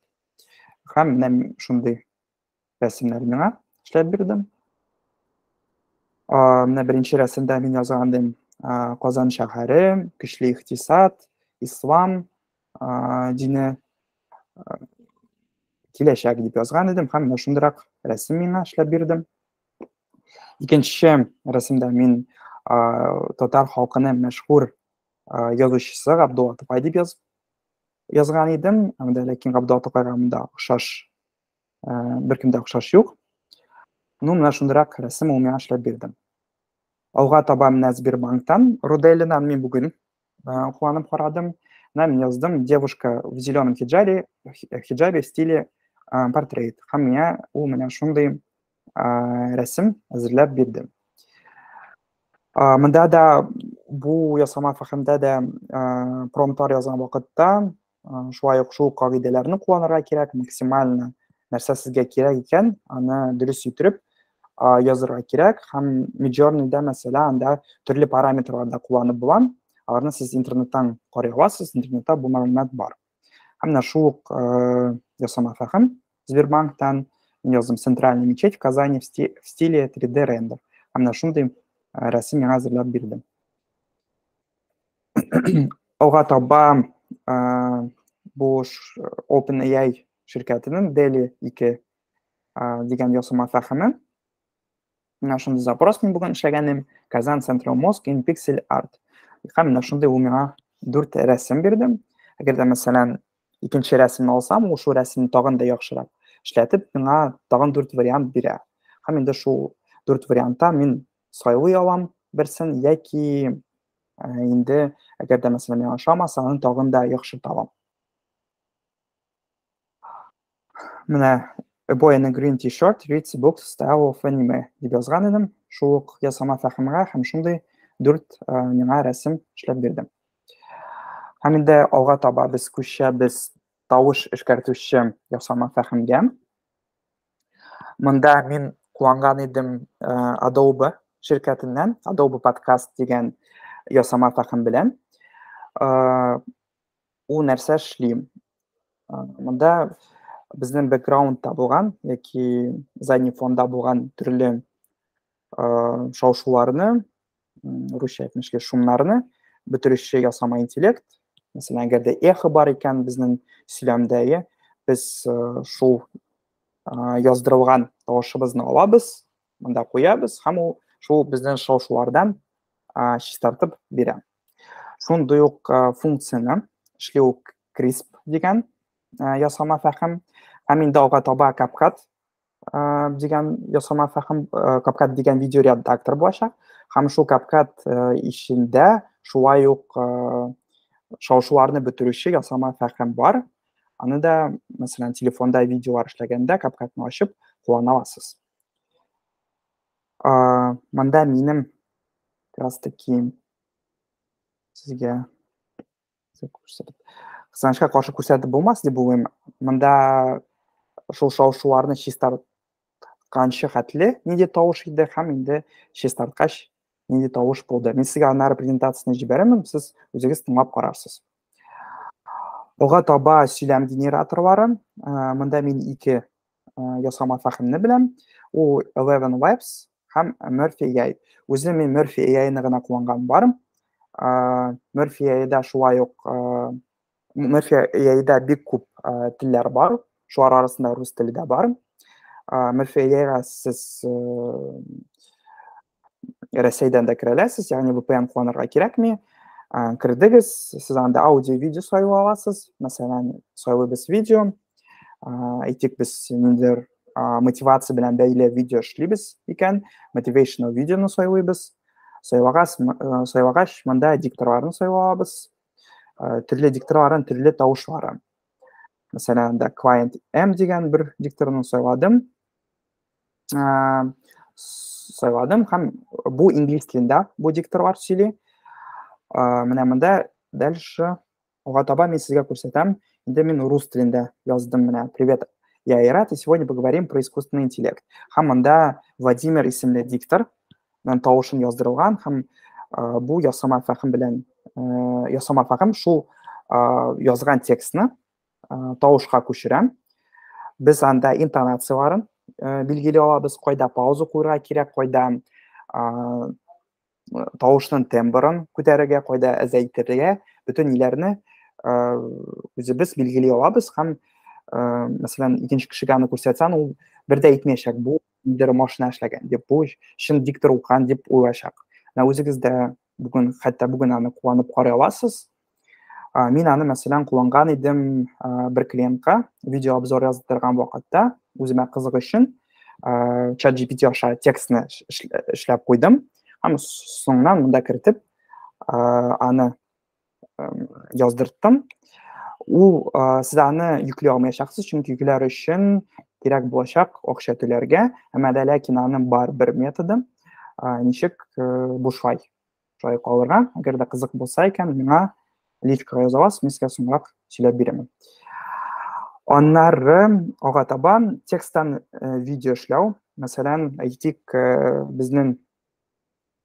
һәм менә шундый рәсемнәр миңа эшләп бирдем. Менә беренче рәсемдә мин язган идем Казан шәһәре, көчле икътисад, ислам дине киләчәк дип язган идем һәм менә шундыйрак рәсем миңа эшләп бирдем. Икенче рәсемдә мин татар халкының мәшһүр язучысы Габдулла Тукай дип язган идем. Әмма ләкин Габдулла Тукайга монда охшаш беркемдә охшаш юк. Ну, менә шундыйрак рәсем ул миңа эшләп бирде. Алга таба менә Сбербанктан Руделинан мин бүген кулланып карадым. Менә мин яздым девушка в зеленом хиджабе, в стиле портрет. Һәм миңа ул менә шундый рәсем әзерләп бирде. Монда да бу ясалма фәһемдә дә промптлар язган вакытта шулай ук шул кагыйдәләрне кулланырга кирәк, максимально нәрсә сезгә кирәк икән, аны дөрес итеп язырга кирәк. Һәм Midjourney-да, мәсәлән, анда төрле параметрлар да кулланып була. Аларны сез интернеттан карый аласыз, интернетта бу мәгълүмат бар. Һәм менә шул ук ясалма фәһем Сбербанктан яздым Центральная мечеть в Казани в стиле 3D рендер. Һәм менә шундый рәсем миңа әзерләп бирде. Алга таба Бу OpenAI ширкәтенең DALL-E 2 дигән ясалма фәһеме. Менә шундый запрос мин бүген эшләгәнем. Казан Central Mosque in Pixel Art. Һәм менә шундый ул миңа 4 рәсем бирде. Әгәр дә, мәсәлән, икенче рәсемне алсам, ул шул рәсемне тагын да яхшырак эшләтеп, миңа тагын 4 вариант бирә. Һәм инде шул 4 вариантта мин сайлый алам берсен яки инде әгәр дә, мәсәлән, миңа ошамаса, аны тагын да яхшырта алам. Менә "A boy in a green t-shirt reads books style of anime" дип язган идем. Шул ук ясалма фәһемгә һәм шундый 4 миңа рәсем эшләп бирде. Һәм инде алга таба без күчәбез тавыш эшкәртүче ясалма фәһемгә. Монда мин кулланган идем Adobe ширкәтеннән Adobe Podcast дигән ясалма фәһем белән. Ул нәрсә эшли? Монда безнең бэкграундта булган яки задний фонда булган төрле шау-шуларны, русча әйтмешли, шумнарны бетерүче ясалма интеллект. Мәсәлән, әгәр дә эхо бар икән безнең сөйләмдә, без шул яздырылган тавышыбызны алабыз, монда куябыз һәм ул шул безнең шау-шулардан чистартып бирә. Шундый ук функцияне эшли ул Krisp дигән ясалма фәһем. Һәм инде алга таба CapCut дигән ясалма фәһем, CapCut дигән видеоредактор булачак. Һәм шул CapCut эчендә шулай ук шау-шуларны бетерүче ясалма фәһем бар. Аны да, мәсәлән, телефонда видеолар эшләгәндә CapCut-ны ачып куллана аласыз. Монда минем как раз таки сезгә күрсәтеп, кызганычка каршы, күрсәтеп булмас дип уйлыйм. Монда шул шау-шуларны чистартканчы хәтле нинди тавыш иде һәм инде чистарткач нинди тавыш булды. Мин сезгә аннары презентацияне җибәрермен, сез үзегез тыңлап карарсыз. Алга таба сөйләм генераторлары. Монда мин ике ясалма фәһемне беләм. Ул Eleven Labs һәм Murphy AI. Үзем мин Murphy AI-ны гына кулланган бар. Murphy AI-да шулай ук Murphy AI-да бик күп телләр бар. Шулар арасында рус теле дә бар. Murphy AI-га сез Рәсәйдән дә керә аласыз, ягъни VPN кулланырга кирәкми. Кердегез, сез анда аудио, видео сайлый аласыз. Мәсәлән, сайлыйбыз видео. Әйтик, без ниндидер мотивация белән бәйле видео эшлибез икән, motivational видеоны сайлыйбыз. Сайлагач, монда дикторларны сайлый алабыз. Төрле дикторларның төрле тавышлары. Мәсәлән, анда Client M дигән бер дикторны сайладым. Сайладым һәм бу инглиз телендә бу дикторлар сөйли. Менә монда дальше алга таба мин сезгә күрсәтәм. Инде мин рус телендә яздым менә: "Привет, я Айрат, и сегодня поговорим про искусственный интеллект". Һәм монда Владимир исемле диктор тавышын яздырылган, һәм бу ясалма фәһем белән ясалма фәһем шул язган текстны тавышка күчерә. Без анда интонацияларын билгели алабыз, кайда пауза куярга кирәк, кайда тавышның тембрын күтәрергә, кайда әзәйтергә, бөтен ниләрне үзебез билгели алабыз. Һәм, мәсәлән, икенче кешегә аны күрсәтсәң, ул бер дә әйтмәячәк, бу ниндидер машина эшләгән дип, бу чын диктор укыган дип уйлаячак. Менә үзегез дә бүген, хәтта бүген аны кулланып карый аласыз. Мин аны, мәсәлән, кулланган идем бер клиентка видео обзор яздырган вакытта, үземә кызык өчен чат GPT аша текстны эшләп куйдым һәм соңыннан монда кертеп аны яздырттым. Ул сез аны йөкли алмаячаксыз, чөнки йөкләр өчен кирәк булачак акча түләргә, әмма дә ләкин аның бар бер методы, ничек бушлай шулай калырга. Әгәр дә кызык булса икән, миңа личкага яза аласыз, мин сезгә соңрак сөйләп бирәмен. Аннары алга таба тексттан видео эшләү. Мәсәлән, әйтик, безнең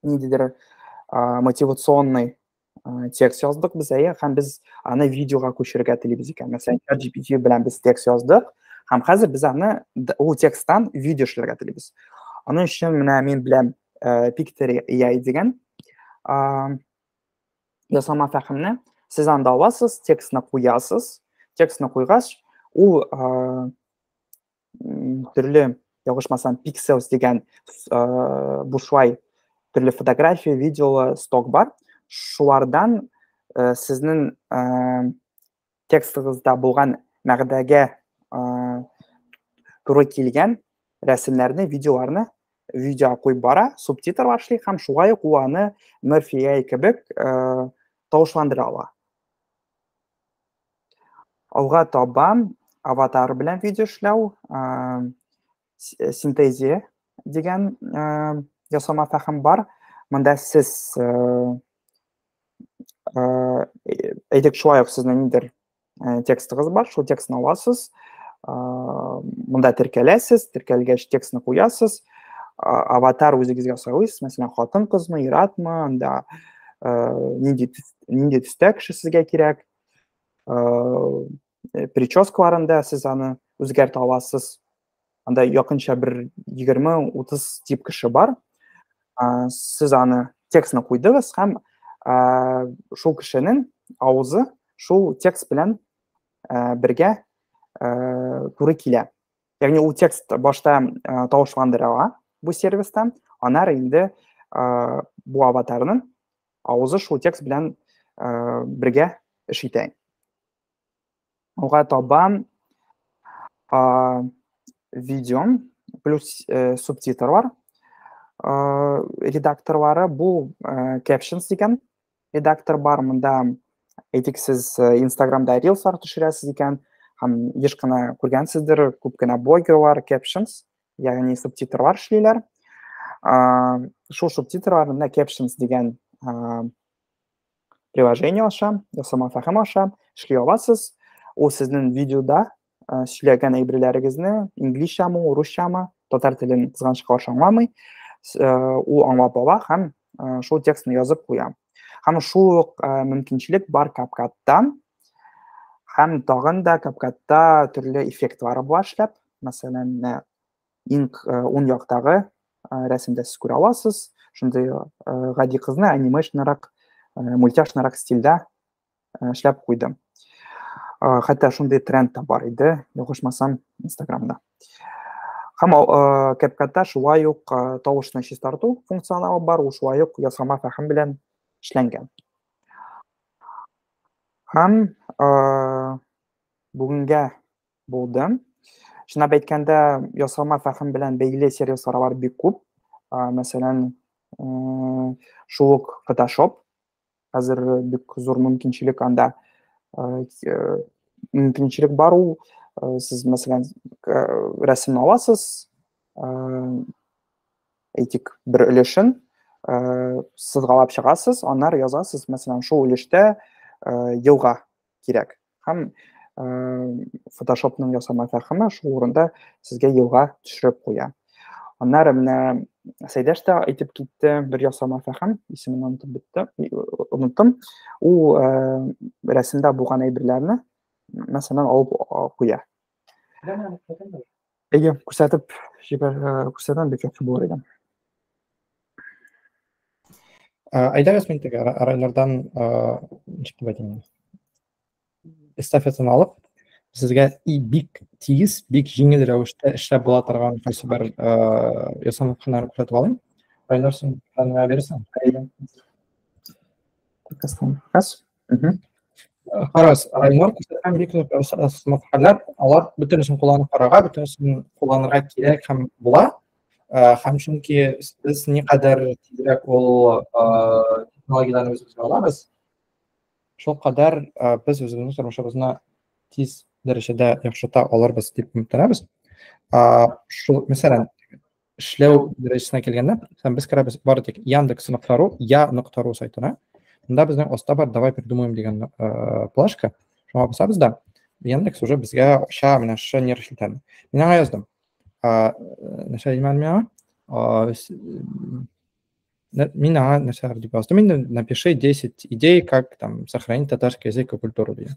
ниндидер мотивационный текст яздык без, әйе, һәм без аны видеога күчерергә телибез икән. Мәсәлән, ChatGPT белән без текст яздык, һәм хәзер без аны ул тексттан видео эшләргә телибез. Аның өчен менә мин беләм Pictory AI дигән ясалма фәһемне. Сез анда аласыз, текстны куясыз. Текстны куйгач, ул төрле, ялгышмасам, Pixels дигән бушлай төрле фотография, видеолы сток бар. Шулардан сезнең текстыгызда булган мәгънәгә туры килгән рәсемнәрне, видеоларны видео куеп бара, субтитрлар эшли һәм шулай ук ул аны Murphy AI кебек тавышландыра ала. Алга таба аватар белән видео эшләү, синтезия дигән ясалма фәһем бар. Монда сез, әйтик, шулай ук сезнең ниндидер текстыгыз бар, шул текстны аласыз, монда теркәләсез, теркәлгәч текстны куясыз, аватар үзегезгә сайлыйсыз, мәсәлән, хатын-кызмы, ир-атмы, анда нинди төстә кеше сезгә кирәк, прическаларында сез аны үзгәртә аласыз. Анда якынча бер 20-30 тип кеше бар. Сез аны текстны куйдыгыз һәм шул кешенең авызы шул текст белән бергә туры килә. Ягъни ул текст башта тавышландырыла бу сервиста, аннары инде бу аватарның авызы шул текст белән бергә эш итә. Алга таба видео плюс субтитрлар редакторлары, бу Captions дигән редактор бар. Монда, әйтик, сез Инстаграмда рилслар төшерәсез икән һәм еш кына күргәнсездер, күп кенә блогерлар captions, ягъни субтитрлар эшлиләр. Шул субтитрларны менә Captions дигән приложение аша, ясалма фәһем аша эшли аласыз. Ул сезнең видеода сөйләгән әйберләрегезне, инглизчәме, русчамы, татар телен кызганычка каршы аңламый, ул аңлап ала һәм шул текстны язып куя. Һәм шул ук мөмкинчелек бар CapCut-та. Һәм тагын да CapCut-та төрле эффектлары була эшләп. Мәсәлән, иң уң яктагы рәсемдә сез күрә аласыз. Шундый гади кызны анимешнырак, мультяшнырак стильдә эшләп куйдым. Хәтта шундый тренд та бар иде, ялгышмасам, Инстаграмда. Һәм CapCut-та шулай ук тавышны чистарту функционалы бар, ул шулай ук ясалма фәһем белән эшләнгән. Һәм бүгенгә булды. Чынлап әйткәндә, ясалма фәһем белән бәйле сервислар алар бик күп. Мәсәлән, шул ук Photoshop хәзер бик зур мөмкинчелек анда. Мөмкинчелек бар ул. Сез, мәсәлән, рәсемне аласыз, әйтик, бер өлешен сызгалап чыгасыз, аннары язасыз, мәсәлән, шул өлештә елга кирәк. Һәм Photoshopның ясалма фәһеме шул урында сезгә елга төшереп куя. Аннары менә Сәйдәш тә әйтеп китте, бер ясалма фәһем, исемен онытып бетте, оныттым. Ул рәсемдә булган әйберләрне, мәсәлән, алып куя. Әйе, күрсәтеп җибәр, күрсәтәм, бик яхшы булыр иде. Әйдәгез, мин теге райлардан, ничек дип әйтим, эстафетаны алып, сезгә и бик тиз, бик җиңел рәвештә эшләп була торган кайсы бер ясалма фәһемнәрне күрсәтеп алыйм. Райлар, син миңа бирәсең? Карагыз, Райнур күрсәткән бик күп ясалма фәһемнәр, алар бөтенесен кулланып карарга, бөтенесен кулланырга кирәк һәм була. Һәм чөнки без никадәр тизрәк ул технологияләрне үзебезгә алабыз, шул кадәр без үзебезнең тормышыбызны тиз дәрәҗәдә яхшырта алырбыз дип өметләнәбез. Шул, мәсәлән, эшләү дәрәҗәсенә килгәндә, һәм без керәбез бары тик Яндекс.ру, я.ру сайтына. Монда безнең аста бар «Давай придумаем» дигән плашка. Шуңа басабыз да, Яндекс уже безгә ача менә шушы нейрочелтәрне. Мин аңа яздым. Нәрсә дим әле миңа? Мин аңа нәрсә дип яздым инде: «Напиши 10 идей, как там сохранить татарский язык и культуру», дигән.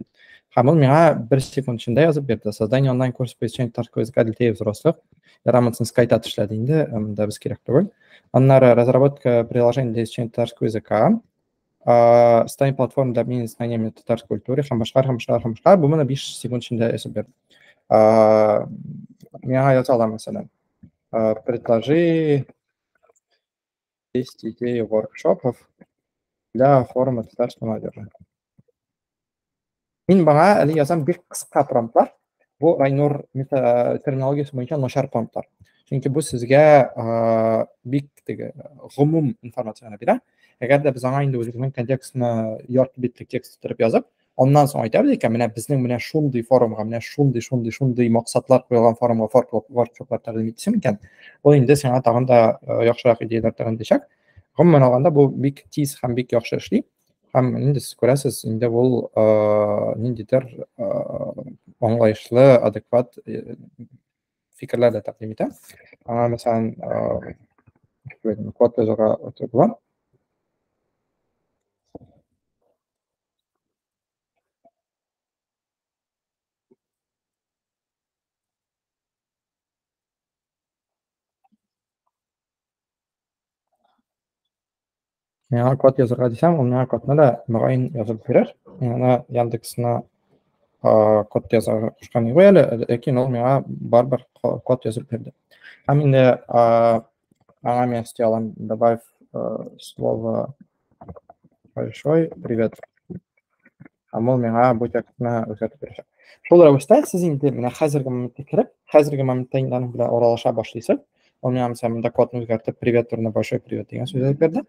Һәм ул миңа бер секунд эчендә язып бирде. Создание онлайн-курса по изучению татарского языка для детей и взрослых. Ярамысын Skype эшләде инде, монда без кирәк түгел. Аннары разработка приложения для изучения татарского языка. Стань платформа для обмена знаниями татарской культуры һәм башкалар, һәм башкалар, һәм башкалар. Бу моны 5 секунд эчендә язып бирде. Миңа яза алам, мәсәлән. Предложи 10 идей воркшопов для форума татарской молодежи. Мин баңа әле язам бик кыска промптлар. Бу Райнур терминологиясе буенча начар промптлар. Чөнки бу сезгә бик теге гомум информацияне бирә. Әгәр дә без аңа инде үзебезнең контекстны ярты битлек текст тутырып язып, аннан соң әйтәбез икән, менә безнең менә шундый форумга, менә шундый, шундый, шундый максатлар куелган форумга воркшоплар тәкъдим итсен икән, ул инде сиңа тагын да яхшырак идеяләр тәкъдим итәчәк. Гомумән алганда, бу бик тиз һәм бик яхшы эшли. Һәм инде сез күрәсез, инде ул ниндидер аңлаешлы, адекват фикерләр дә тәкъдим итә. Аңа, мәсәлән, код язарга була. Миңа код язарга дисәм, ул миңа кодны да мөгаен язып бирер. Мин аны Яндексна код язарга кушкан юк әле, ләкин ул миңа барыбер код язып бирде. Һәм инде аңа мин өсти алам, добавь слово большой привет. Һәм ул миңа бу текстны үзгәртеп бирәчәк. Шул рәвештә сез инде менә хәзерге моментта кереп, хәзерге моментта инде аның белән аралаша башлыйсыз. Ул миңа, мәсәлән, монда кодны үзгәртеп, привет урынына большой привет дигән сүз язып бирде.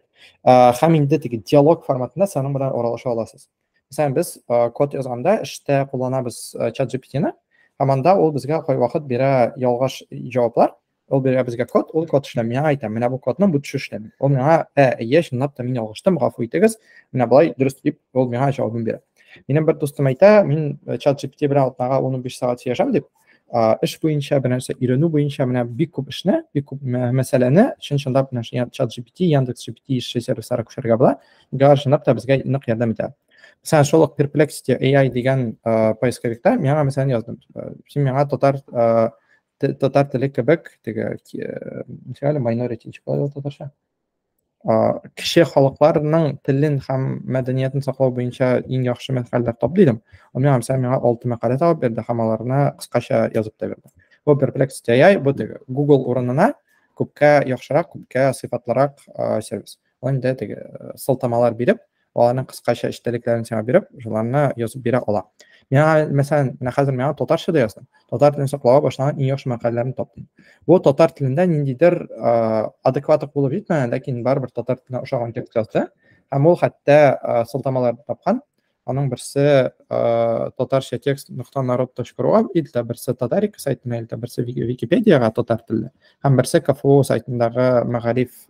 Һәм инде теге диалог форматында сез аның белән аралаша аласыз. Мәсәлән, без код язганда эштә кулланабыз чат GPT-ны, һәм анда ул безгә кайвакыт бирә ялгыш җаваплар. Ул бирә безгә код, ул код эшләми. Миңа әйтә, менә бу кодның бу төше эшләми. Ул миңа, әйе, чынлап та мин ялгыштым, гафу итегез, менә болай дөрес дип, ул миңа җавабын бирә. Минем бер дустым әйтә, мин чат GPT белән атнага 15 сәгать сөйләшәм дип, эш буенча, бер нәрсә өйрәнү буенча менә бик күп эшне, бик күп мәсьәләне чын-чынлап менә чат GPT, Яндекс GPT ише сервисларга күчерергә була. Алар чынлап та безгә нык ярдәм итә. Мәсәлән, шул ук Perplexity AI дигән поисковикта миңа мәсәлән яздым. Син миңа татар теле кебек теге ничек әле minority ничек була татарча? Кече халыкларның телен һәм мәдәниятен саклау буенча иң яхшы мәкаләләр тап дидем. Ул миңа, мәсәлән, миңа 6 мәкалә табып бирде һәм аларны кыскача язып та бирде. Бу Perplexity AI, бу теге Google урынына күпкә яхшырак, күпкә сыйфатлырак сервис. Ул инде теге сылтамалар биреп, аларның кыскача эчтәлекләрен сиңа биреп, шуларны язып бирә ала. Миңа, мәсәлән, менә хәзер миңа татарча да яздым. Татар телен саклауга башланган иң яхшы мәкаләләрне таптым. Бу татар телендә ниндидер адекватлык булып җитмәгән, ләкин барыбер татар теленә ошаган текст язды. Һәм ул хәтта сылтамалар тапкан. Аның берсе татарча текст нокта народ точка ру илтә, берсе Татарика сайтына илтә, берсе Википедиягә татар телле, һәм берсе КФУ сайтындагы мәгариф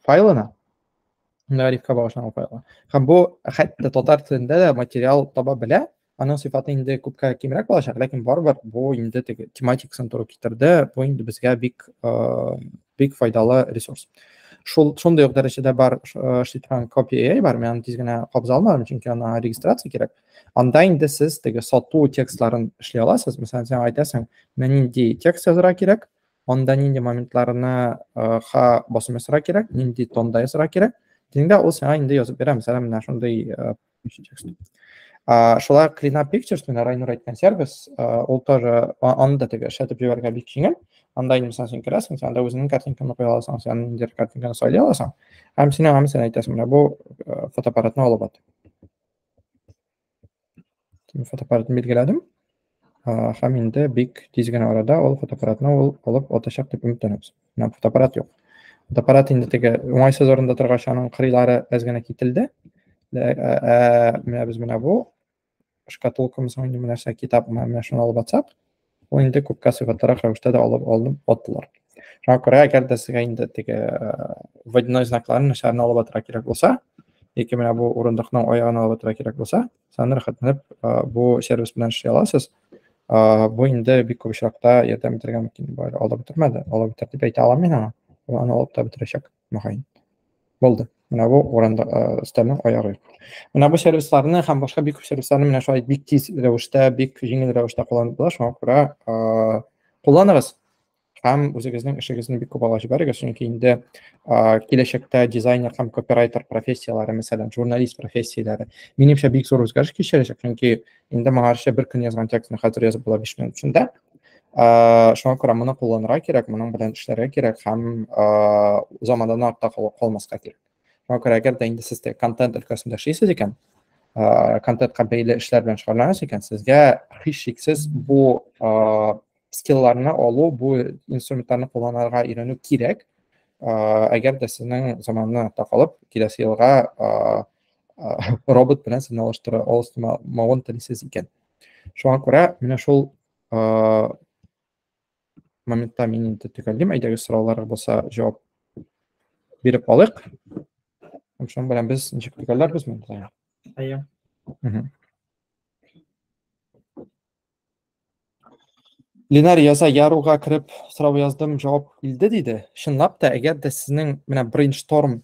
файлына, мәгарифкә багышланган файлга. Һәм бу хәтта татар телендә дә материал таба белә. Аның сыйфаты инде күпкә кимрәк булачак, ләкин барыбер бу инде теге тематикасын туры китерде. Бу инде безгә бик бик файдалы ресурс. Шул шундый ук дәрәҗәдә бар эшли торган Copy AI бар, мин аны тиз генә кабыза алмадым, чөнки ана регистрация кирәк. Анда инде сез теге сату текстларын эшли аласыз. Мәсәлән, син әйтәсең, менә нинди текст язарга кирәк, анда нинди моментларны ха басым ясарга кирәк, нинди тонда язарга кирәк. Дигәндә ул сиңа инде язып бирә, мәсәлән, менә шундый текст. Шулай Clean Up Pictures, менә Райнур әйткән сервис, ул тоже аны да теге эшләтеп җибәрергә бик җиңел. Анда инде мәсәлән син керәсең, син анда үзеңнең картинкаңны куя аласың, син ниндидер картинканы сайлый аласың. Һәм син аңа мәсәлән әйтәсең, менә бу фотоаппаратны алып ат. Мин фотоаппаратны билгеләдем. Һәм инде бик тиз генә арада ул фотоаппаратны ул алып атачак дип өметләнәбез. Менә фотоаппарат юк. Фотоаппарат инде теге уңайсыз урында торгач, аның кырыйлары әз генә кителде. Менә без менә бу шкатулкамыз инде менә нәрсә китап менә шуны алып атсак, ул инде күпкә сыйфатлырак рәвештә дә алып алдым аттылар. Шуңа күрә әгәр дә сезгә инде теге водяной знакларын нәрсәләрне алып атырга кирәк булса, яки менә бу урындыкның аягын алып атырга кирәк булса, сез рәхәтләнеп бу сервис белән эшли аласыз. Бу инде бик күп очракта ярдәм итәргә мөмкин. Бу әле алып бетермәде, алып бетер дип әйтә алам мин аңа. Ул аны алып та бетерәчәк, мөгаен. Булды. Менә бу урында өстәлнең аягы юк. Менә бу сервисларны һәм башка бик күп сервисларны менә шулай бик тиз рәвештә, бик җиңел рәвештә кулланып була. Шуңа күрә кулланыгыз. Һәм үзегезнең эшегезне бик күп алга җибәрегез, чөнки инде киләчәктә дизайнер һәм копирайтер профессияләре, мәсәлән, журналист профессияләре, минемчә, бик зур үзгәреш кичерәчәк, чөнки инде моңарчы бер көн язган текстны хәзер язып була 5 минут эчендә. Шуңа күрә моны кулланырга кирәк, моның белән эшләргә кирәк һәм замандан артта калмаска кирәк. Шуңа күрә әгәр дә инде сез контент өлкәсендә эшлисез икән, контентка бәйле эшләр белән шөгыльләнәсез икән, сезгә һичшиксез бу скилларны алу, бу инструментларны кулланырга өйрәнү кирәк. Әгәр дә сезнең заманны артта калып, киләсе елга робот белән сезне алыштыра алыштырмавын телисез икән. Шуңа күрә менә шул моментта мин инде төгәллим. Әйдәгез, сораулар булса, җавап биреп алыйк. Һәм шуның белән без ничек төгәлләрбез монда? Әйе. Ленар яза, Яруга кереп сорау яздым, җавап килде диде. Чынлап та, әгәр дә сезнең менә брейншторм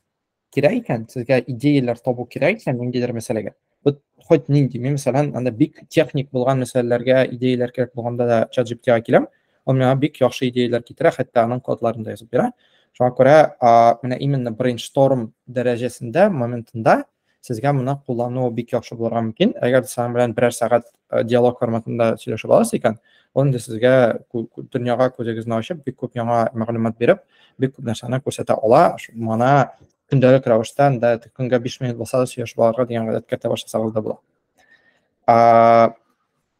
кирәк икән, сезгә идеяләр табу кирәк икән ниндидер мәсьәләгә. Вот хоть нинди, мин мәсәлән, анда бик техник булган мәсьәләләргә идеяләр кирәк булганда да ChatGPT-га киләм. Ул миңа бик яхшы идеяләр китерә, хәтта аның кодларын да язып бирә. Шуңа күрә, менә именно брейншторм дәрәҗәсендә, моментында сезгә моны куллану бик яхшы булырга мөмкин. Әгәр дә синең белән берәр сәгать диалог форматында сөйләшеп аласыз икән, ул инде сезгә дөньяга күзегезне ачып, бик күп яңа мәгълүмат биреп, бик күп нәрсәне күрсәтә ала. Моны көндәлек рәвештә анда көнгә 5 минут булса да сөйләшеп алырга дигән гадәт кертә башласагыз да була.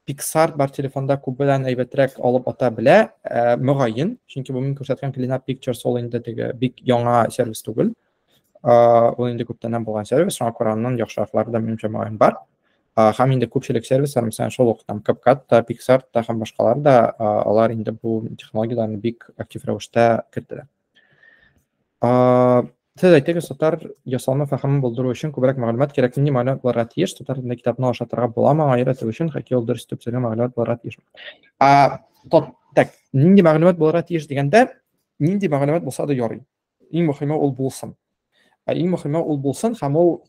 Pixar бар телефонда күп белән әйбәтрәк алып ата белә, мөгаен, чөнки бу мин күрсәткән Cleanup Pictures ул инде теге бик яңа сервис түгел. Ул инде күптәннән булган сервис, шуңа күрә аннан яхшыраклары да минемчә мөгаен бар. Һәм инде күпчелек сервислар, мәсәлән, шул ук там CapCut та, PixArt та һәм башкалар да, алар инде бу технологияләрне бик актив рәвештә керттеләр. Сез әйтегез, татар ясалма фәһемен булдыру өчен күбрәк мәгълүмат кирәк. Нинди мәгълүмат булырга тиеш? Татар телендә китапны ашатырга буламы? Аңа өйрәтү өчен хәки ул дөрес итеп төзелгән мәгълүмат булырга тиеш. Так, нинди мәгълүмат булырга тиеш дигәндә, нинди мәгълүмат булса да ярый. Иң мөһиме ул булсын. Иң мөһиме ул булсын һәм ул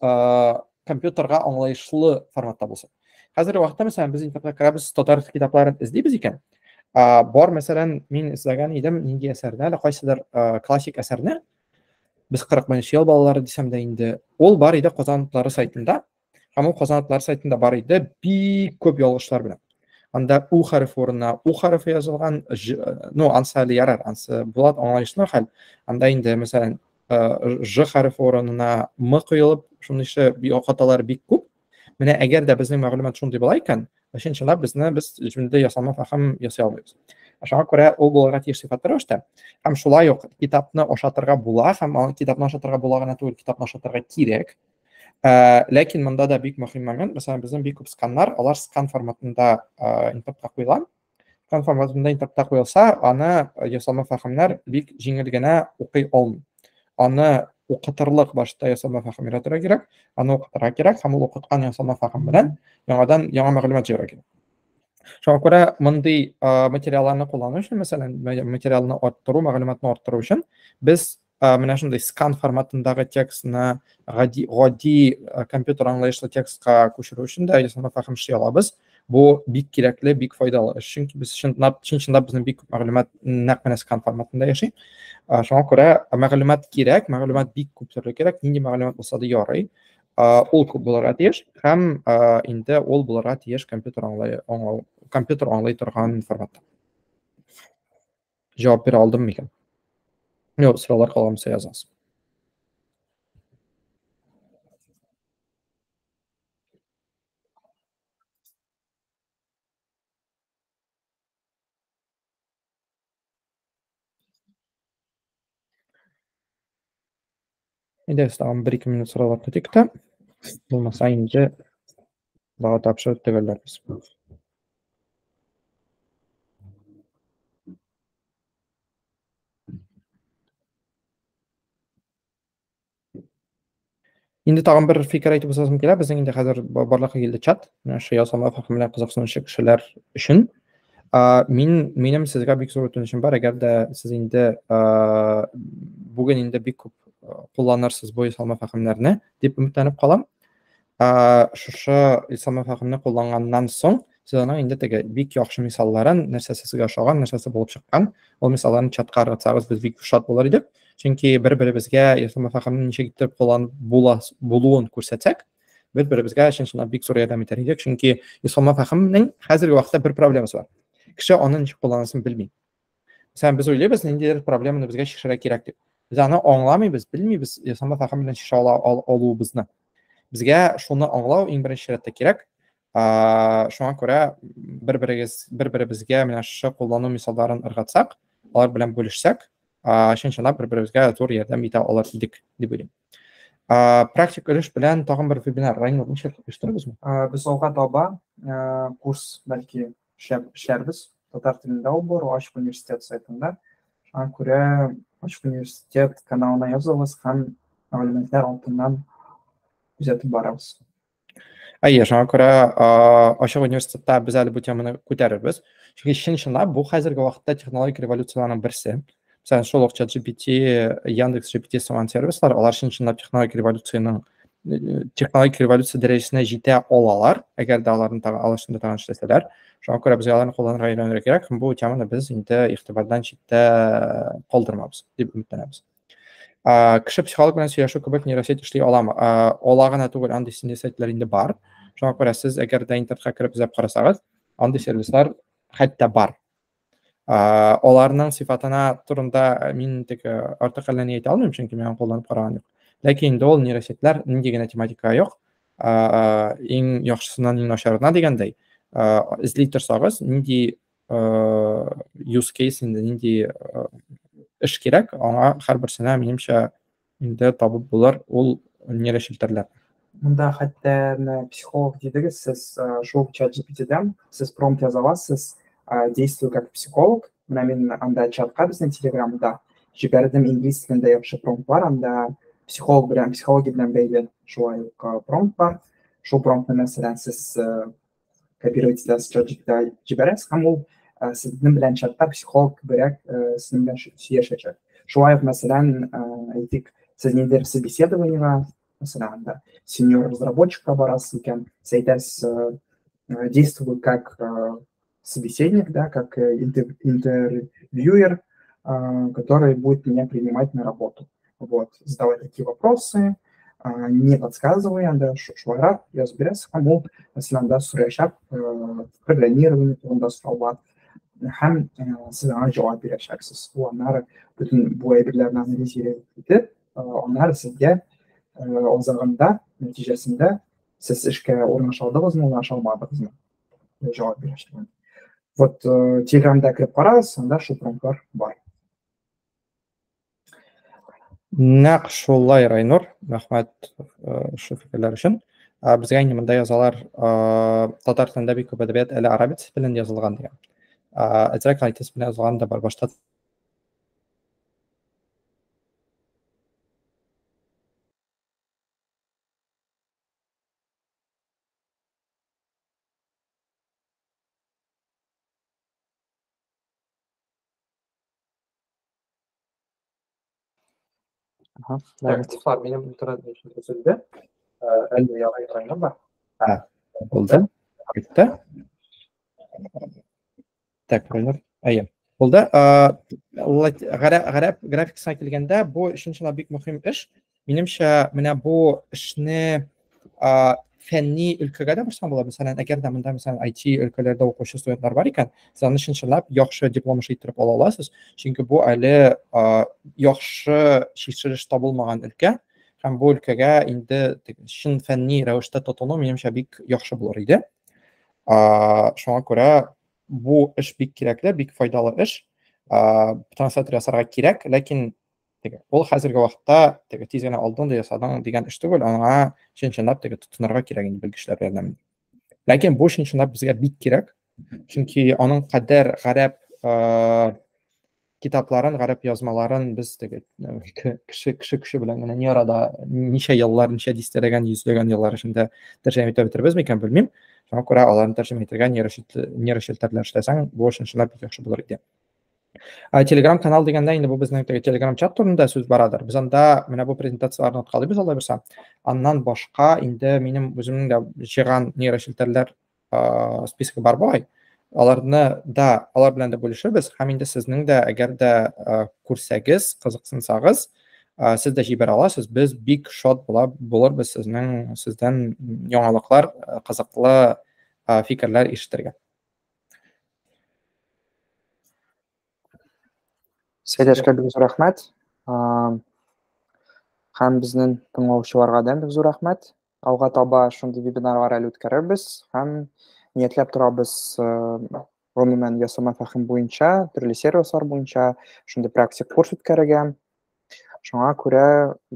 компьютерга аңлаешлы форматта булсын. Хәзерге вакытта, мәсәлән, без интернетка керәбез, татар китапларын эзлибез икән. Бар, мәсәлән, мин эзләгән идем нинди әсәрне, әле кайсыдыр классик әсәрне. Без 40 ел балалары дисәм дә инде, ул бар иде Казан утлары сайтында. Һәм ул Казан утлары сайтында бар иде бик күп ялгышлар белән. Анда У хәрефе урынына У хәрефе язылган, Ж, ну, ансы әле ярар, ансы булат аңлаешлы хәл. Анда инде, мәсәлән, Ж хәрефе урынына М куелып, шуның ише хаталар бик күп. Менә әгәр дә безнең мәгълүмат шундый була икән, чын чынлап безне без җөмләдә ясалма фәһем ясый алмыйбыз. Шуңа күрә ул булырга тиеш сыйфатлы рәвештә. Һәм шулай ук китапны ашатырга була, һәм китапны ашатырга була гына түгел, китапны ашатырга кирәк. Ләкин монда да бик мөһим момент, мәсәлән, безнең бик күп сканнар, алар скан форматында интернетка куелган. Скан форматында интернетта куелса, аны ясалма фәһемнәр бик җиңел генә укый алмый. Аны укытырлык башта ясалма фәһем өйрәтергә кирәк, аны укытырга кирәк һәм ул укыткан ясалма фәһем белән яңадан яңа мәгълүмат җыярга кирәк. Шуңа күрә мондый материалларны куллану өчен, мәсәлән, материалны арттыру, мәгълүматны арттыру өчен без менә шундый скан форматындагы текстны гади, гади компьютер аңлаешлы текстка күчерү өчен дә ясалма фәһем эшли алабыз. Бу бик кирәкле, бик файдалы эш, чөнки без чынлап, чын чынлап безнең бик күп мәгълүмат нәкъ менә скан форматында яши. Шуңа күрә мәгълүмат кирәк, мәгълүмат бик күп төрле кирәк, нинди мәгълүмат булса да ярый. Ул күп булырга тиеш һәм инде ул булырга тиеш компьютер аңлай, аңлау, компьютер аңлый торган форматта. Җавап бирә алдым микән? Юк, сораулар калган булса языгыз. Әйдәгез, тагын бер-ике минут сораулар көтик тә. Булмаса инде бага тапшырып төгәлләрбез. Инде тагын бер фикер әйтеп узасым килә. Безнең инде хәзер барлыкка килде чат. Менә шул ясалма фәһем белән кызыксынучы кешеләр өчен. Мин минем сезгә бик зур үтенечем бар. Әгәр дә сез инде бүген инде бик күп кулланырсыз бу ясалма фәһемнәрне дип өметләнеп калам. Шушы ясалма фәһемне кулланганнан соң Сез аның инде теге бик яхшы мисалларын, нәрсәсе сезгә ошаган, нәрсәсе булып чыккан, ул мисалларны чатка ыргытсагыз, без бик шат булыр идек. Чөнки бер-беребезгә ясалма фәһемне ничек итеп кулланып була булуын күрсәтсәк, бер-беребезгә чын-чынлап бик зур ярдәм итәр идек. Чөнки ясалма фәһемнең хәзерге вакытта бер проблемасы бар. Кеше аны ничек кулланысын белми. Мәсәлән, без уйлыйбыз, ниндидер проблеманы безгә чишәргә кирәк дип. Без аны аңламыйбыз, белмибез, ясалма фәһем белән чишә ала алуыбызны. Безгә шуны аңлау иң беренче чиратта кирәк. Шуңа күрә бер-берегез, бер-беребезгә менә шушы куллану мисалларын ыргытсак, алар белән бүлешсәк, чын-чынлап бер-беребезгә зур ярдәм итә алыр идек дип уйлыйм. Практик өлеш белән тагын бер вебинар, Райнур, ничек оештырабызмы? Без алга таба курс бәлки эшләрбез. Татар телендә ул булыр, Ачык университет сайтында. Шуңа күрә Ачык университет каналына язылыгыз һәм мәгълүматлар артыннан күзәтеп барабыз. Әйе, шуңа күрә Ачык университетта без әле бу теманы күтәрербез. Чөнки чын-чынлап бу хәзерге вакытта технологик революцияләрнең берсе. Мәсәлән, шул ук ChatGPT, Яндекс GPT сыман сервислар, алар чын-чынлап технологик революциянең технологик революция дәрәҗәсенә җитә алалар, әгәр дә аларны тагы алышында тагын эшләсәләр. Шуңа күрә безгә аларны кулланырга өйрәнергә кирәк һәм бу теманы без инде игътибардан читтә калдырмабыз дип өметләнәбез. Кеше психолог белән сөйләшү кебек нейросеть эшли аламы? Ала гына түгел, андый нейросетьләр инде бар. Шуңа күрә сез әгәр дә интернетка кереп эзләп карасагыз, андый сервислар хәтта бар. Аларның сыйфатына турында мин теге артык әллә ни әйтә алмыйм, чөнки мин аны кулланып караган юк. Ләкин инде ул нейросетьләр нинди генә тематика юк, иң яхшысыннан иң начарына дигәндәй, эзли торсагыз, нинди use case инде нинди эш кирәк, аңа һәрберсенә минемчә инде табып булыр ул нейрочелтәрләр. Монда хәтта менә психолог дидегез, сез шул чат GPT-дән сез промпт яза аласыз, действую как психолог. Менә мин анда чатка безнең Телеграмда җибәрдем инглиз телендә яхшы промптлар, анда психолог белән психология белән бәйле шулай ук промпт бар. Шул промптны мәсәлән сез копировать итәсез, чат GPT-гә җибәрәсез һәм ул сезнең белән чатта психолог кеберәк сезнең белән сөйләшәчәк. Шулай ук мәсәлән, әйтик, сез ниндидер собеседованиега, мәсәлән, анда сеньор разработчикка барасыз икән, сез әйтәсез, действую как собеседник, да, как интервьюер, который будет меня принимать на работу. Вот, задавать такие вопросы, не подсказывая, анда шулайрак язып бирәсез һәм ул мәсәлән анда сораячак программирование турында сораулар һәм сез аңа җавап бирәчәксез. Ул аннары бөтен бу әйберләрне анализировать итеп, аннары сезгә азагында, нәтиҗәсендә сез эшкә урнаша алдыгызмы, урнаша алмадыгызмы җавап бирәчәк. Вот Телеграмда кереп карагыз, анда шул промптлар бар. Нәкъ шулай, Райнур, рәхмәт шул фикерләр өчен. Безгә инде монда язалар, татар телендә бик күп әдәбият әле арабец белән язылган дигән. Әзрәк латинец белән язылган да бар. Башта Ага, Так, дуслар, минем интернет өчен өзелде. Әле ярый район бар. Булды. Китте. Так, Райнур. Әйе. Булды. Гарәп графикасына килгәндә, бу чын-чынлап бик мөһим эш. Минемчә, менә бу эшне фәнни өлкәгә дә барсаң була. Мәсәлән, әгәр дә монда, мәсәлән, IT өлкәләрдә укучы студентлар бар икән, сез аны чын-чынлап яхшы диплом эше иттереп ала аласыз. Чөнки бу әле яхшы чишелеш табылмаган өлкә һәм бу өлкәгә инде чын фәнни рәвештә тотыну минемчә бик яхшы булыр иде. Шуңа күрә бу эш бик кирәкле, бик файдалы эш. Транслятор ясарга кирәк, ләкин теге ул хәзерге вакытта теге тиз генә алдың да ясадың дигән эш түгел, аңа чын-чынлап теге тотынырга кирәк инде белгечләр ярдәмендә. Ләкин бу чын-чынлап безгә бик кирәк, чөнки аның кадәр гарәп китапларын, гарәп язмаларын без теге кеше кеше көче белән генә ни арада ничә еллар, ничә дистәләгән, йөзләгән еллар эчендә тәрҗемә итә бетербез микән, белмим. Шуңа күрә аларны тәрҗемә итергә нейрочелтәрләр эшләсәң, бу чын-чынлап бик яхшы булыр иде. Telegram канал дигәндә инде бу безнең теге Telegram чат турында сүз барадыр. Без анда менә бу презентацияләрне откалыйбыз алай булса. Аннан башка инде минем үземнең дә җыйган нейрочелтәрләр списогы бар бугай. Аларны да, алар белән дә бүлешербез һәм инде сезнең дә, әгәр дә күрсәгез, кызыксынсагыз, сез дә җибәрә аласыз. Без бик шат булырбыз сездән яңалыклар, кызыклы фикерләр ишетергә. Сәйдәшкә бик зур рәхмәт. Һәм безнең тыңлаучыларга да бик зур рәхмәт. Алга таба шундый вебинарлар әле үткәрербез һәм ниятләп торабыз, гомумән, ясалма фәһем буенча, төрле сервислар буенча шундый практик курс үткәрергә. Шуңа күрә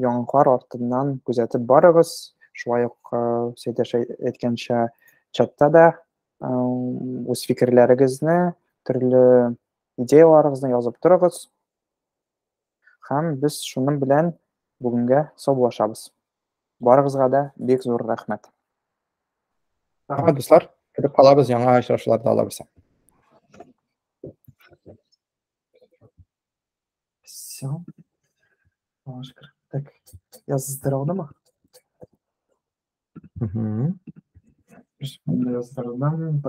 яңалыклар артыннан күзәтеп барыгыз. Шулай ук, Сәйдәш әйткәнчә, чатта да үз фикерләрегезне, төрле идеяларыгызны язып торыгыз. Һәм без шуның белән бүгенгә саубуллашабыз. Барыгызга да бик зур рәхмәт. Рәхмәт, дуслар. Көтеп калабыз яңа очрашуларда алабыз. Все. Так, яздыра алдымы? Угу. Яздырдым.